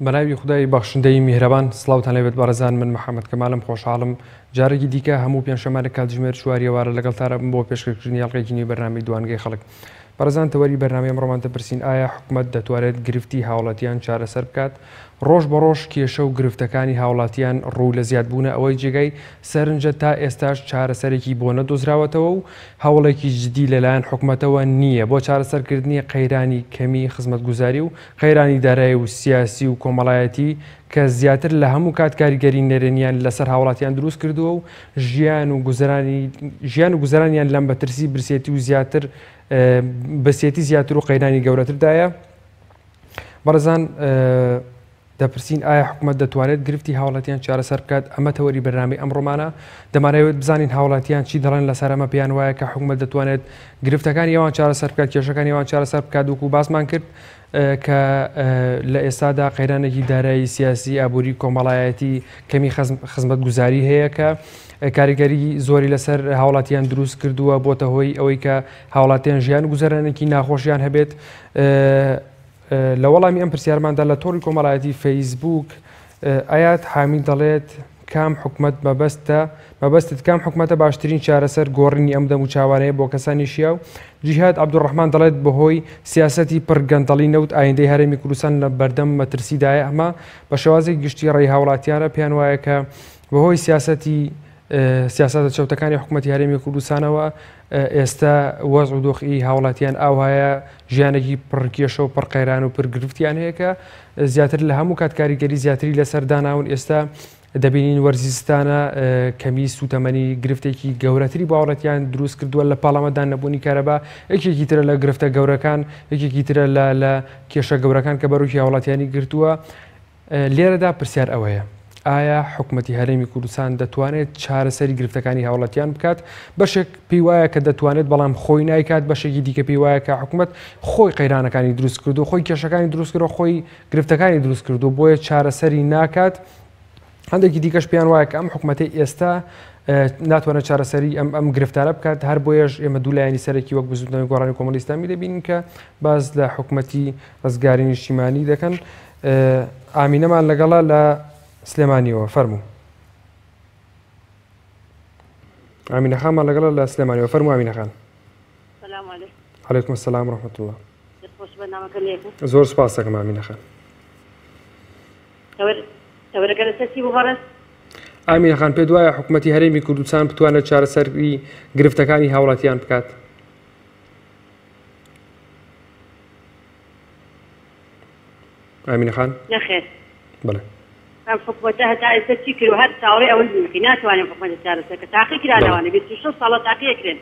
بەناوی خودای بەخشندەی میهرەبان سڵاوتان لێبێت بەڕێزان من محەممەد کەمالم خۆشحاڵم جارێکی دیکە هەموو پێنجشەممە لە کاتژمێر چواری ئێوارە لەگەڵ تارەبم بۆ پێشکەشکردنی ئەڵقەیەکی نوێی بەرنامەی دوانگەی خەڵک بەڕێزان تەوەری بەرنامەی ئەمڕۆمان دەپرسین ئایا حکومەت دەتوانێت گرفتی هاوڵاتیان چارەسەر بکات؟ ڕۆژ بە ڕۆژ کێشە و گرفتەکانی هاوڵاتیان ڕوو لە زیادبوونە ئەوەی جێگای سەرنجە تا ئێستاش چارەسەرێکی بۆ نەدۆزراوەتەوە و هەوڵێکی جدی لەلایەن حکومەتەوە نییە بۆ چارەسەرکردنی قەیرانی کەمی خزمەتگوزاری و قەیرانی دارایی و سیاسی و کۆمەڵایەتی کە زیاتر لە هەموو کات کاریگەری نەرێنیان لەسەر هاوڵاتیان دروست کردووە و ژیان و گوزەرانی ژیان و گوزەرانیان لەم بەترسی برسێتی و زیاتر برسێتی زیاتر و قەیرانی گەورەتردایە. بەڕێزان دەپرسین ئایا حکومەت دەتوانێت گرفتی هاوڵاتیان چارەسەر بکات؟ ئەمە تەوەری بەرنامەی ئەمڕۆمانە. دەمانەوێت بزانین هاوڵاتیان چی دەڵێن لەسەر ئەمە، پێیان وایە کە حکومەت دەتوانێت گرفتەکانی ئەوان چارەسەر بکات، کێشەکانی ئەوان چارەسەر بکات، وەکو باسمان کرد کە لە ئێستادا قەیرانێکی دارایی، سیاسی، ئابووری، کۆمەڵایەتی، کەمی خزمەتگوزاری هەیە کە کاریگەری زۆری لەسەر هاوڵاتیان دروست کردووە، بۆتە هۆی ئەوەی کە هاوڵاتیان ژیان و گوزەرانێکی ناخۆشیان هەبێت. لە وەڵامی ئەم پرسیارماندا لە تۆڕی کۆمەڵایەتی فەیسبووک ئەیاد حامید دەڵێت کام حکومەت مەبەستە مەبەستت کام حکومەتە باشترین چارەسەر گۆڕینی ئەم دەموچاوانەیە بۆ کەسانی شیاو جیهاد عەبدولڕەحمان دەڵێت بەهۆی سیاسەتی پڕ گەندەڵی نەوت ئایندەی هەرێمی کوردستان لە بەردەم مەترسیدایە ئەمە بە شێوازێکی گشتی ڕێی هاوڵاتیانە پێیان وایە کە بەهۆی سیاسەتی سیاسەتە چەوتەکانی حکوومەتی هەرێمی کوردستانەوە ئێستا وەزع و دۆخی هاوڵاتیان ئاوهایە ژیانێکی پڕکێشە و پڕقەیران و پرگرفتیان هەیە کە زیاتر لە هەموو کات کاریگەری زیاتری لەسەر داناون ئێستا دەبینین وەرزی زستانە کەمی سوتەمەنی گرفتێکی گەورەتری بۆ هاوڵاتیان دروست کردووە لە پاڵەمەدان نەبوونی کارەبا یەکێکی ترە لە گرفتە گەورەکان یەکێکی ترە لە لە کێشە گەورەکان کە بەرۆکی هاوڵاتیانی گرتووە لێرەدا پرسیار ئەوەیە ئایا حکومەتی هەرێمی کوردستان دەتوانێت چارەسەری گرفتەکانی هاوڵاتیان بکات؟ بەشێک پێی وایە کە دەتوانێت بەڵام خۆی نایکات، بەشێکی دیکە پێی وایە کە حکومەت خۆی قەیرانەکانی دروست کردو خۆی کێشەکانی دروست کردو خۆی گرفتەکانی دروست کردو بۆیە چارەسەری ناکات. هەندێکی دیکەش پێیان وایە کە ئەم حکومەتەی ئێستا ناتوانێت چارەسەری ئەم ئەم گرفتارە بکات هەر بۆیەش ئێمە دوو لایەنی سەرەکی وەک بزوتنەوەی گۆڕانی کۆمەڵی ئیسلامی دەبینین کە باس لە حکومەتی ڕزگاری نیشتیمانی دەکەن. ئامینەمان لەگەڵە لە سلێمانیەوە فەرموو. ئامینە خانمان لەگەڵە لە سلێمانیەوە فەرموو ئامینە خان. سلام علیکم. علیکم السلام ورحمة الله. دەست خۆش بەرنامەکە لێکم. زۆر سپاس دەکەم ئامینە خان. تەوەرەکە لەسەر چی بوو بەڕێز؟ ئامینە خان پێت وایە حکوومەتی هەرێمی کوردستان بتوانێت چارەسەری گرفتەکانی هاوڵاتیان بکات؟ ئامینە خان؟ نەخێر. بەڵێ. ئەم حکومەتە هەتا ئێستا چی کردوە هەر چاوەڕێی ئەوەن بکەین ناتوانێت حکومەتە چارەسەر کە تاقی کرانەوانە 26 ساڵە تاقی ئەکرێن.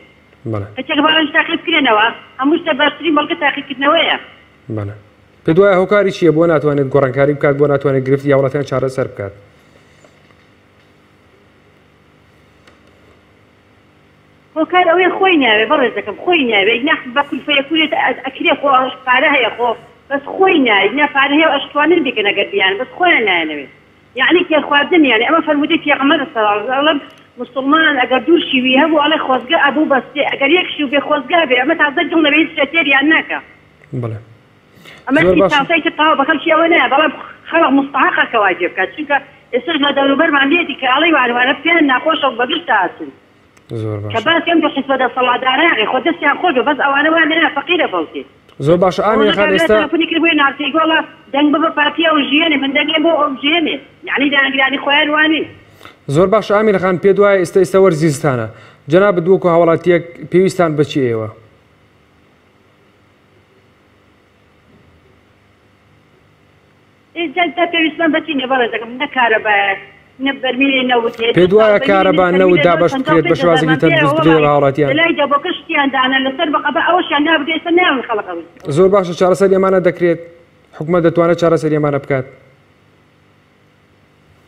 بەڵێ. کەچێک بەڵێن تاقی بکرێنەوە هەموو شتە باشترین بەڵگە تاقیکردنەوەیە. بەڵێ. پێت وایە هۆکاری چییە بۆ ناتوانێت گۆڕانکاری بکات بۆ ناتوانێت گرفتی هاوڵاتیان چارەسەر بکات؟ هۆکار ئەوەیە خۆی ناوێ بەڕێزەکەم خۆی ناوێ ئینا بە کولفەیەکونێت ئەکرێ خۆ پارە هەیە خۆ بەس خۆی ناوێ ئینا پارە هەیە و ئەشتوانن بیکەن ئەگەر بیان بەس خۆیان نایانەوێ یەعنی تێرخواردن یانی ئەمە فەرموودەی پێغەمبەرە صلی اللە علیە وسلم موسڵمان ئەگەر دوو شیوی هەبوو ئەڵێ خۆزگە ئەبوو بە سێ ئەگەر یەک شیو بێ خۆزگە بێ ئەمە تازە دڵ نەبێ هیچ شتێ تێریان ناکا. بەڵێ ئەمە زۆر باشە. ئیسانسای تر تەواو بەکەڵکی ئەوە نایە بەڵام خەڵک موستەحەقە کە وای پێ بکات چونکە ئێستاش لە دەوروبەرمان لێتی کە ئەڵێی وان وانە پێیان ناخۆشە و بەگشتا ئەچن. زۆر کە باشە. باسی ئەم دوو حیزبە دەسەڵاتدارەیان خۆ دەستیان خۆش بێ بەس ئەوانە وایان لێنا فەقیرە فەوتێ. زۆر باشە ئامینە ڕۆژە خان کابرا ئێستا تەلەفونی کرد بۆیە ناوچەی گۆڵە دەنگ بە بە پارتی ئەوژیێنێ من دەنگێم بۆ ئەوژیێنێ یەعنی لایەنگرانی خۆیان وانین. زۆر باشە ئامینە خان پێت وایە ئێستا ئێستا وەرزی زستانە جەنابت وەکو هاوڵاتیەک پێویستان بە چی ئێوە؟ ئێ جا تا پێویستمان بە چی نیە بەڕێزەکەم نە کارەبایە نە بەرمیلی نەوت هەیە پێت دوو ساڵ وایە بەرمیلی کارەبا نەوت نەوت بەرمیلە دابەش بکرێت بە 55 شێوازێکی هەزارمان پێیە تەندروست بدرێت وەڵی بە هاوڵاتیان؟ لە لای دەبۆکە شتیان دانا لەسەر بەقەبە ئەوەشیان نابردە ئێستا نایەڵن خەڵک ئەوەی زۆر باشە چارەسەری ئەمانە دەکرێت حکومەت دەتوانێت چارەسەری ئەمانە بکات؟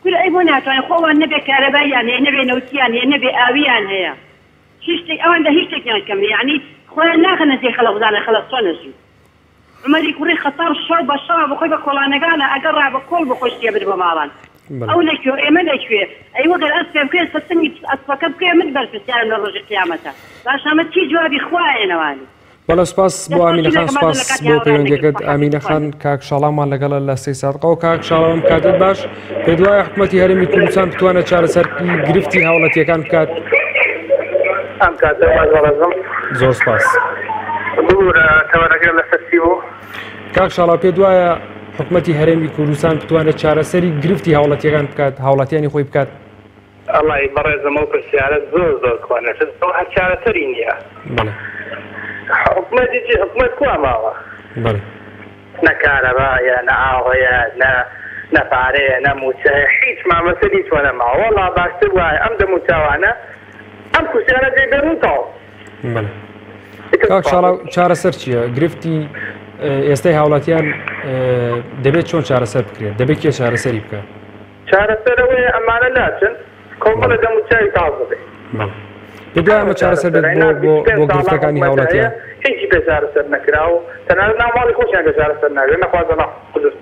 کورە ئەی بۆ ناتوانێت خۆ ئەوان نەبێ کارەباییان هەیە نەبێ نەوتیان هەیە نەبێ ئاویان هەیە هیچ شتێک ئەوان لە هیچ شتێکیان کەم نیە یەعنی خۆیان ناخەنە جێی خەڵک بزانن خەڵک چۆن ئەژی. عومەری کوڕی خەتاب شەو بە شەوا بەخۆی بە کۆڵانەکانا ئەگەڕا بە کۆڵ بۆ خۆی شتی ئەبرد بۆ ماڵان ئەو لە کوێ و ئێمە لە کوێ ئەی وەگەر ئەسپێ بکەوێ سەر سنگی ئەسپەکە بکەوێ من بەرپرسیارم لە ڕۆژی قیامەتا باشە ئەمە چی جوابی خوا ئەیەنەوانی. بەڵێ سوپاس بۆ ئامینە خان سوپاس بۆ پەیوەندیەکەت ئامینە خان کاک شاڵاومان لەگەڵە لە سەی سادقەوە کاک شاڵاوم کاتت باش پێت وایە حکوومەتی هەرێمی کوردستان بتوانێت چارەسەر گرفتی هاوڵەتیەکان بکات ئەم کاتە باش بەڕێزم زۆر سپاس ببورە تەوەرەکە لەسەر چی بوو؟ کاک شاڵاو پێت وایە حکوومەتی هەرێمی کوردستان بتوانێت چارەسەری گرفتی هاوڵەتیەکان بکات هاوڵاتیانی خۆی بکات ئەڵای بەڕێزم ئەو پرسیارە زۆر زۆر کۆنە ئەو هەر چارەسەری نییە بەڵێ حکومەتی چی حکومەت کوا ماوە بەڵێ نە کارەبایە نە ئاو هەیە نە نە پارەیە نە مووچە هەیە هیچ مامەسەر هیچ وە نەماوە وەڵا باشتر وایە ئەم دەموچاوانە ئەم کورسیانە جێ بێڵن و تەواو. بەڵێ کاک شاڵاو چارەسەر چییە؟ گرفتی ئێستای هاوڵاتیان دەبێت چۆن چارەسەر بکرێت؟ دەبێت کێ چارەسەری بکات؟ چارەسەر ئەوەیە ئەمانە لاچن کۆمەڵێ دەموچاوی تازە بێ. بەڵێ پێت وایە ئەمە چارەسەر بێت بۆ بۆ بۆ گرفتەکانی هاوڵاتیان؟ هیچی پێ چارەسەر نەکرا و تەنانەت ناو ماڵی خۆشیان پێ چارەسەر ناکرێ نەخوازەڵا قودرەت.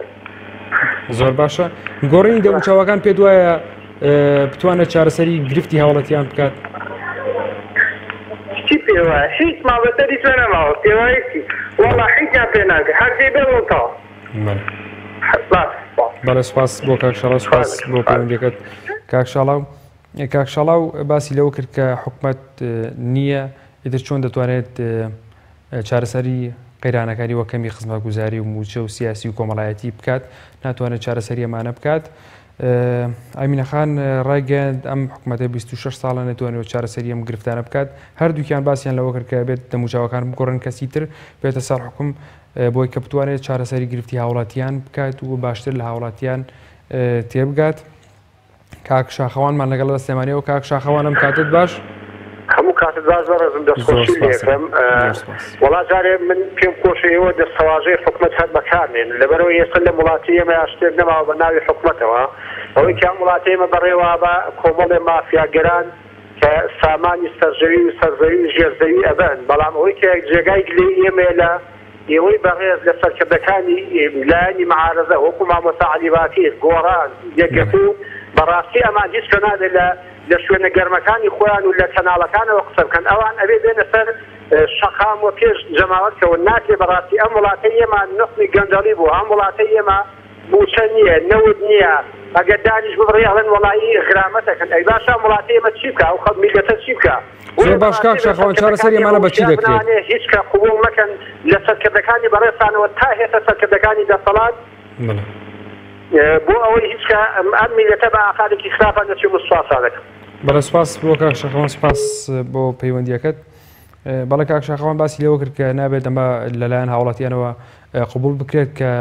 زۆر باشە گۆڕینی دەموچاوەکان پێت وایە بتوانێت چارەسەری گرفتی هاوڵاتیان بکات؟ چی پێ وایە هیچ مابەسەری پێ نەماوە پێوایە چی وەڵا هیچیان پێ ناکرێ هەر جێی بێڵن تەواو. بەڵێ سوپاس بۆ کاک شاڵاو سوپاس بۆ پەیوەندیەکەت کاک شاڵاو کاک شاڵاو باسی لەوە کرد کە حکومەت نییە ئیتر چۆن دەتوانێت چارەسەری قەیرانەکانی وەک کەمی خزمەتگوزاری و موچە و سیاسی و کۆمەڵایەتی بکات ناتوانێت چارەسەری ئەمانە بکات ئامینەخان ڕایگەیاند ئەم حکوومەتە 26 ساڵە نەتوانێت چارەسەری ئەم گرفتانە بکات هەردووکیان باسییان لەوە کرد کە بێت دەموچاوەکان بگۆڕن کەسی تر بێتە سەر حکوم بۆی کە بتوانێت چارەسەری گرفتی هاوڵاتیان بکات و باشتر لە هاوڵاتیان تێبگات. کاک شاخەوانمان لەگەڵ لە سلێمانیەوە کاک شاخەوانم کاتت باش. هەموو کاتت باش بەڕێزم دەستخۆشی لێکەم وەڵا جارێ من پێم خۆشە ئێوە دەستەواژەی حکومەت هەر بەکارنێن لەبەرەوەی ئێستا لەم وڵاتی ئێمە شتێک نەماوە بە ناوی حکومەتەوە ئەوەی کە ئەم وڵاتی ئێمە بەڕێوە بە کۆمەڵێ مافیاگەران کە سامانی سەرزەوی و سەرزەوی و ژێرزەوی ئەبەن، بەڵام ئەوەی کە جێگای گلەیی ئێمەیە لە ئێوەی بەڕێز لە سەرکردەکانی لایەنی معارەزە وەکو مامۆستا عەلی باپیر، گۆڕان، یەکگرتوو، بەڕاستی ئەمان هیچ کە نابێت لە لە شوێنە گەرمەکانی خۆیان و لە کەناڵەکانەوە قسە بکەن ئەوان ئەبێ بێنە سەر شەقام و پێش جەماوەر کەون ناکرێ بەڕاستی ئەم وڵاتەی ئێمە نوقمی گەندەڵی بووە ئەم وڵاتەی ئێمە مووچە نییە، نەوت نییە، ئەگەر داریش ببڕی ئەڵێن وەڵایی غرامەتەکەن، ئەی باشە ئەم وڵاتەی ئێمە چی بکا، ئەو خەڵک میللەتە چی بکا؟ زۆر باش کاک شاخەوان چارەسەری ئەمانە بە چی دەکرێت؟ هیچ کە قبوڵ مەکەن لە سەرکردەکانی بەڕێزتانەوە تا هێتە سەرکردەکانی دەسەڵات بۆ ئەوەی هیچ کە ئەم میللەتە بە ئاقارێکی خراپا نەچێ و سوپاستان دەکەم. بەڵێ سوپاس بۆ کاک شاخەوان سوپاس بۆ پەیوەندیەکەت. بەڵێ کاک شاخەوان باسی لەوە کرد کە نابێت ئەمە لەلایەن هاوڵاتیانەوە قبوڵ بکرێت کە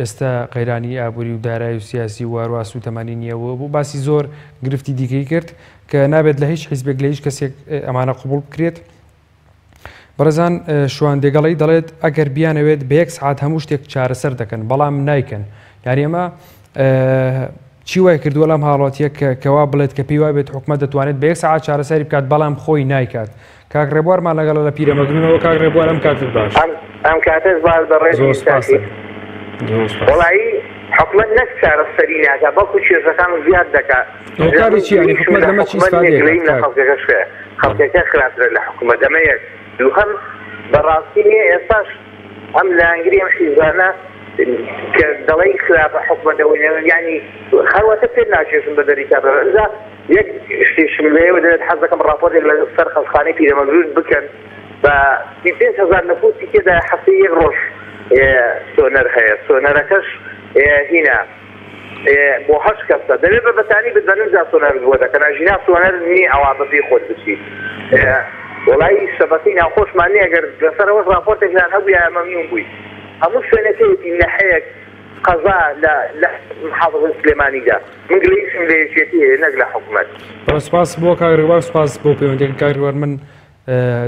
ئێستا قەیرانی ئابووری و دارایی و سیاسی و هەروا سووتەمەنی نییە و باسی زۆر گرفتی دیکەی کرد کە نابێت لە هیچ حیزبێک لە هیچ کەسێک ئەمانە قبوڵ بکرێت. بەڕێزان شوان دێگەڵی دەڵێت ئەگەر بیانەوێت بە یەک سعات هەموو شتێک چارەسەر دەکەن بەڵام نایکەن یاری ئەمە چی وای کردووە لەم هاوڵاتیە کە کەوا بڵێت کە پێی وابێت حکومەت دەتوانێت بە یەک سەعات چارەسەری بکات بەڵام خۆی نایکات کاک ڕێبوارمان لەگەڵە لە پیرەمەگرونەوە کاک ڕێبوار ئەم کاتت باش. ئەم کاتەش باش بەڕێزی زۆر سپاس کاکی. زۆر سپاس. وەڵایی حکومەت نەک چارەسەری ناکا بەڵکو کێشەکان زیاد دەکا. هۆکاری من چیە یانی گلەییشم حکومەت لە لەمە چی حکومەت نیە ئیسفادەیەکات گلەییم لە کاک؟ خەڵکەکەش هەیە. خەڵکەکە خراپترە لە حکومەت ئەمە یەک. دووهەم بەڕاستی نیە ئێستاش ئەم لایەنگری ئەم حیزبانە کە دەڵێی خراپە حکومەت ئەوەی نەوێ یانی هەروەتە پێت ناکێشم بە دەری کابرا ئینجا یەک شتیشم لێوە دەوێت حەز دەکەم ڕاپۆرتێک لە سەر خەستخانەی پیرەمەگرون بکەن بە 35 هەزار نفوسی تێدایە هەفتەی یەک ڕۆژ سۆنەر هەیە سۆنەرەکەش هینە بۆ هەشت کەسە دەبێت بە بەتانی بت بەنم جا سۆنەرت بۆ دەکەن ئەژینا سۆنەر نیە ئەوا بە پێی خۆت بچی وەڵایی شەبەکەی ناوخۆشمان نیە گەر لەسەر ئەوەش ڕاپۆرتێکتان هەبوویایە مەمنون بووین هەموو شوێنەکەیەتی نەحەیەک قەزا لە لە محافظەی سلێمانیدا من گلەییشم لە یەکێتی هەیە نەک لە حکومەت. بەڵێ سوپاس بۆ کاک ڕێبوار سوپاس بۆ پەیوەندیەکە کاک ڕێبوار من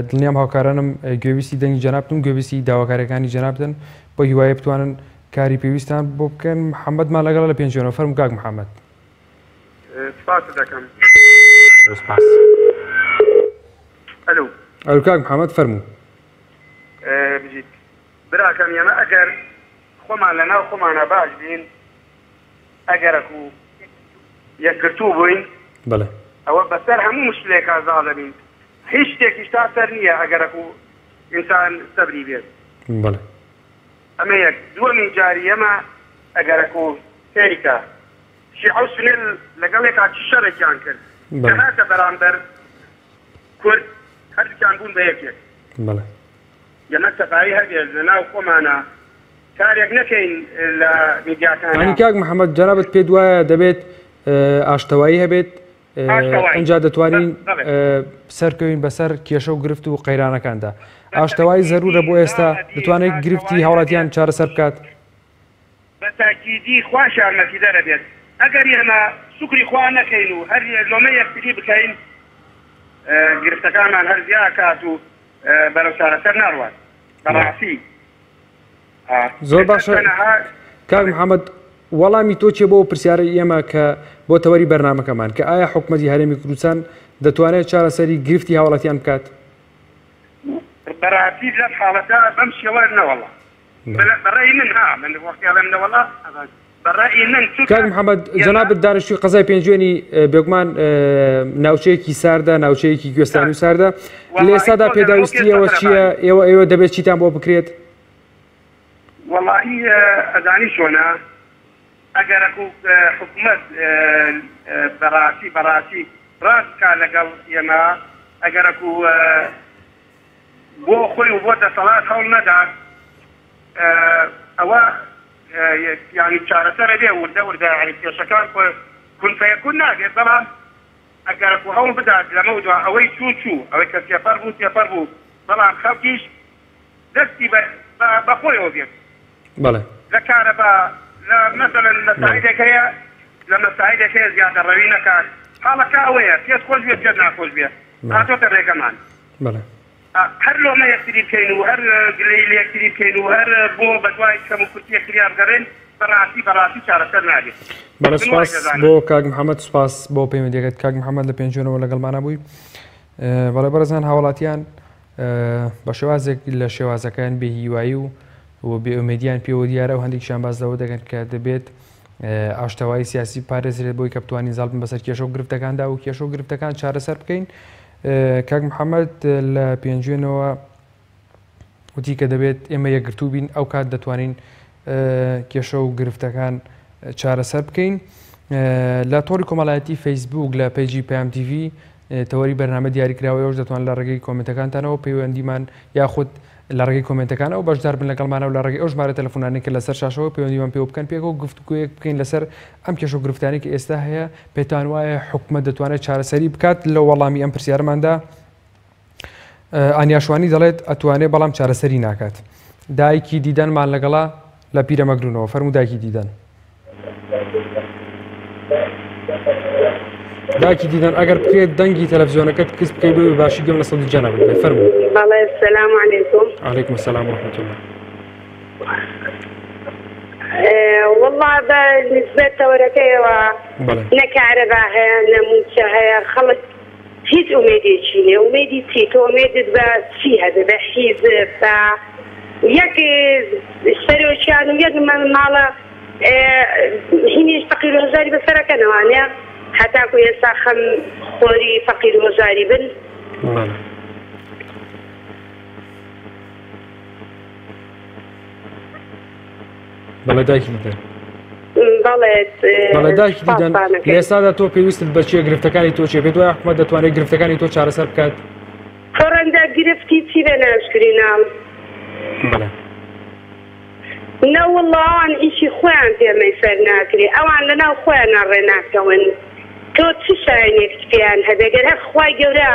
دڵنیام هاوکارانم گوێبیستی دەنگی جەنابتن و گوێبیستی داواکاریەکانی جەنابتن بۆ هیوایە بتوانن کاری پێویستان بۆ بکەن محەممەدمان لەگەڵ لە پێنجوێنەوە فەرموو کاک محەممەد. سپاست دەکەم. سپاس. ئەلو. ئەلو کاک محەممەد فەرموو. بژیت. براکەم ئێمە ئەگەر خۆمان لە ناو خۆمانا باش بین ئەگەرەکو یەکگرتوو بووین بەڵێ. ئەوە بەسەر هەموو مشکلێکا زاڵ دەبین هیچ شتێکیش تا سەر نییە ئەگەرەکو ئینسان سەبری بێت. بەڵێ. ئەمە یەک دووەمین جاری ئێمە ئەگەرەکو سەیری کە شیعە و سوننە لەگەڵ یەکا چ شەڕێکیان کرد کە هاتە بەرامبەر کورد هەردووکیان بوون بە یەکێک. بەڵێ. ئێمە تەبایی هەبێت لە ناو خۆمانا کارێک نەکەین لە میدیاکانا. یانی کاک محەمەد جەنابت پێت وایە دەبێت ئاشتەوایی هەبێت ئەنجا دەتوانین سەرکەوین بەسەر کێشە و گرفت و قەیرانەکاندا ئاشتەوایی زەرورە بۆ ئێستا دەتوانێت گرفتی هاوڵاتیان چارەسەر بکات؟ بە تاکیدی خواش یارمەتیدەرە بێت ئەگەر ئێمە شوکری خوا نەکەین و هەر لۆمەی یەکتری بکەین گرفتەکانمان هەر زیا کات و بەرەو چارەسەر ناڕوات بەڕاستی زۆر باشە کاک محەممەد وەڵامی تۆ چێ بۆ پرسیارە ئێمە کە بۆ تەوەری بەرنمەکەمان کە ئایا حکوومەتی هەرێمی کوردستان دەتوانێت چارەسەری گرفتی هاوڵاتیان بکات بەڕاستی لەم حاڵەتە بەم شێوە نەوەڵا بەڕێی من ها من وەختی ئەڵێم نەوەڵا بەڕەئی من چونکە کاک محەممەد جەنابت دانیشتوی قەزای پێنجوێنی بێگومان ناوچەیەکی ساردە ناوچەیەکی کوێستانی و ساردە لە ئێستادا پێداویستیەوە چییە ئێوە ئێوە دەبێت چیتان بۆ بکرێت؟ وەڵاهی ئەزانی چۆنە ئەگەرەکو حکومەت بەڕاستی بەڕاستی ڕاست بکا لەگەڵ ئێمە ئەگەرەکو بۆ خۆی و بۆ دەسەڵات هەوڵ نەدات ئەوە یانی چارەسەر ئەبێ وردە وردە یانی کێشەکان کون فەیەکون نابێت بەڵام ئەگەرەکو هەوڵ بدات لەمەودوا ئەوەی چوو چوو ئەوەی کە تێپەڕ بوو تێپەڕ بوو بەڵام خەڵکیش دەستی بە خۆیەوە بێت بەڵێ لە کارەبا لە مەسەلەن مەسائیلێک هەیە لە مەسائیلێک هەیە زیادەڕەوی نەکات حاڵەکە ئەوەیە پێت خۆش بێت پێت ناخۆش بێت هاتۆتە ڕێگەمان. بەڵێ. هەر لۆمە یەکتری بکەین و هەر گلەیی لە یەکتری بکەین و هەر بۆ بەدوای کەم و کورتی یەکتریا بگەڕێین بەڕاستی بەڕاستی چارەسەر نابێت. بەڵێ من وای سوپاس دەزانم. بۆ کاک محەمەد سوپاس بۆ پەیوەندیەکەت کاک محەمەد لە پێنجوێنەوە لەگەڵمانە بووی بەڵێ بەڕێزان هاوڵاتیان بە شێوازێک لە شێوازەکان بێ هیوایی و و بێ ئومێدیان پێوە دیارە و هەندێکیان باس لەوە دەکەن کە دەبێت ئاشتەوایی سیاسی پارێزرێت بۆی کە بتوانین زاڵ بن بەسەر کێشە و گرفتەکاندا و کێشە و گرفتەکان چارەسەر بکەین کاک محەممەد لە پێنجوێنەوە وتی کە دەبێت ئێمە یەکگرتوو بین ئەو کات دەتوانین کێشە و گرفتەکان چارەسەر بکەین لە تۆڕی کۆمەڵایەتی فەیسبوک لە پەیجی پەیام تیڤی تەوەری بەرنامە دیاریکراوە ئێوەش دەتوان لە ڕێگەی کۆمنتەکانتانەوە پەیوەندیمان یاخود لە ڕێگەی کۆمنتەکانەوە بەشدار بن لەگەڵمانەوە لە ڕێگەی ئەو ژمارە تەلەفۆنانەی کە لەسەر شاشەوە پەیوەندیمان پێوە بکەن پێکەوە گفتوگۆیەک بکەین لەسەر ئەم کێشە و گرفتانەی کە ئێستا هەیە پێتان وایە حکومەت دەتوانێت چارەسەری بکات لە وەڵامی ئەم پرسیارەماندا ئانیا شوانی دەڵێت ئەتوانێ بەڵام چارەسەری ناکات. دایکی دیدەنمان لەگەڵە لە پیرەمەگرونەوە فەرموو دایکی دیدەن. دایکی دیدەن ئەگەر بکرێت دەنگی تەلەفزیۆنەکەت کز بکەی بۆی باشی گوێم لە سەودی جەنابت بێ فەرموو. بەڵێ سلام علیکم. علیکم السلام و رحمة الله. والله بە نسبەت تەوەرەکەیەوە نە کارەبا هەیە نە مووچە هەیە خەڵک هیچ ئومێدێکی نیە ئومێدی چی تۆ ئومێدت بە چی هەبێ بە حیزب بە یەک سەرۆکیان و یەک ماڵە هینیش فەقیر و هەژاری بەسەرەکەنەوانە هەتاکو ئێستا خەم خۆری فەقیر و هەژاری بن. بەڵێ دایکی دیدەن. بەڵێ بەڵێ دایکی دیدەن لە ئێستادا تۆ پێویستت بە چیە گرفتەکانی تۆ چیە پێت وایە حکومەت دەتوانێت گرفتەکانی تۆ چارەسەر بکات؟ خۆڕەنجا گرفتی چی بێ ناشکری ناڵ. بەڵێ. نەوەڵڵا ئەوان ئیشی خۆیان پێ مەیسەر ناکرێ ئەوان لەناو خۆیانا ڕێ ناکەون تۆ چ شایەنێکت پێیان هەبێ گەر هەر خوای گەورە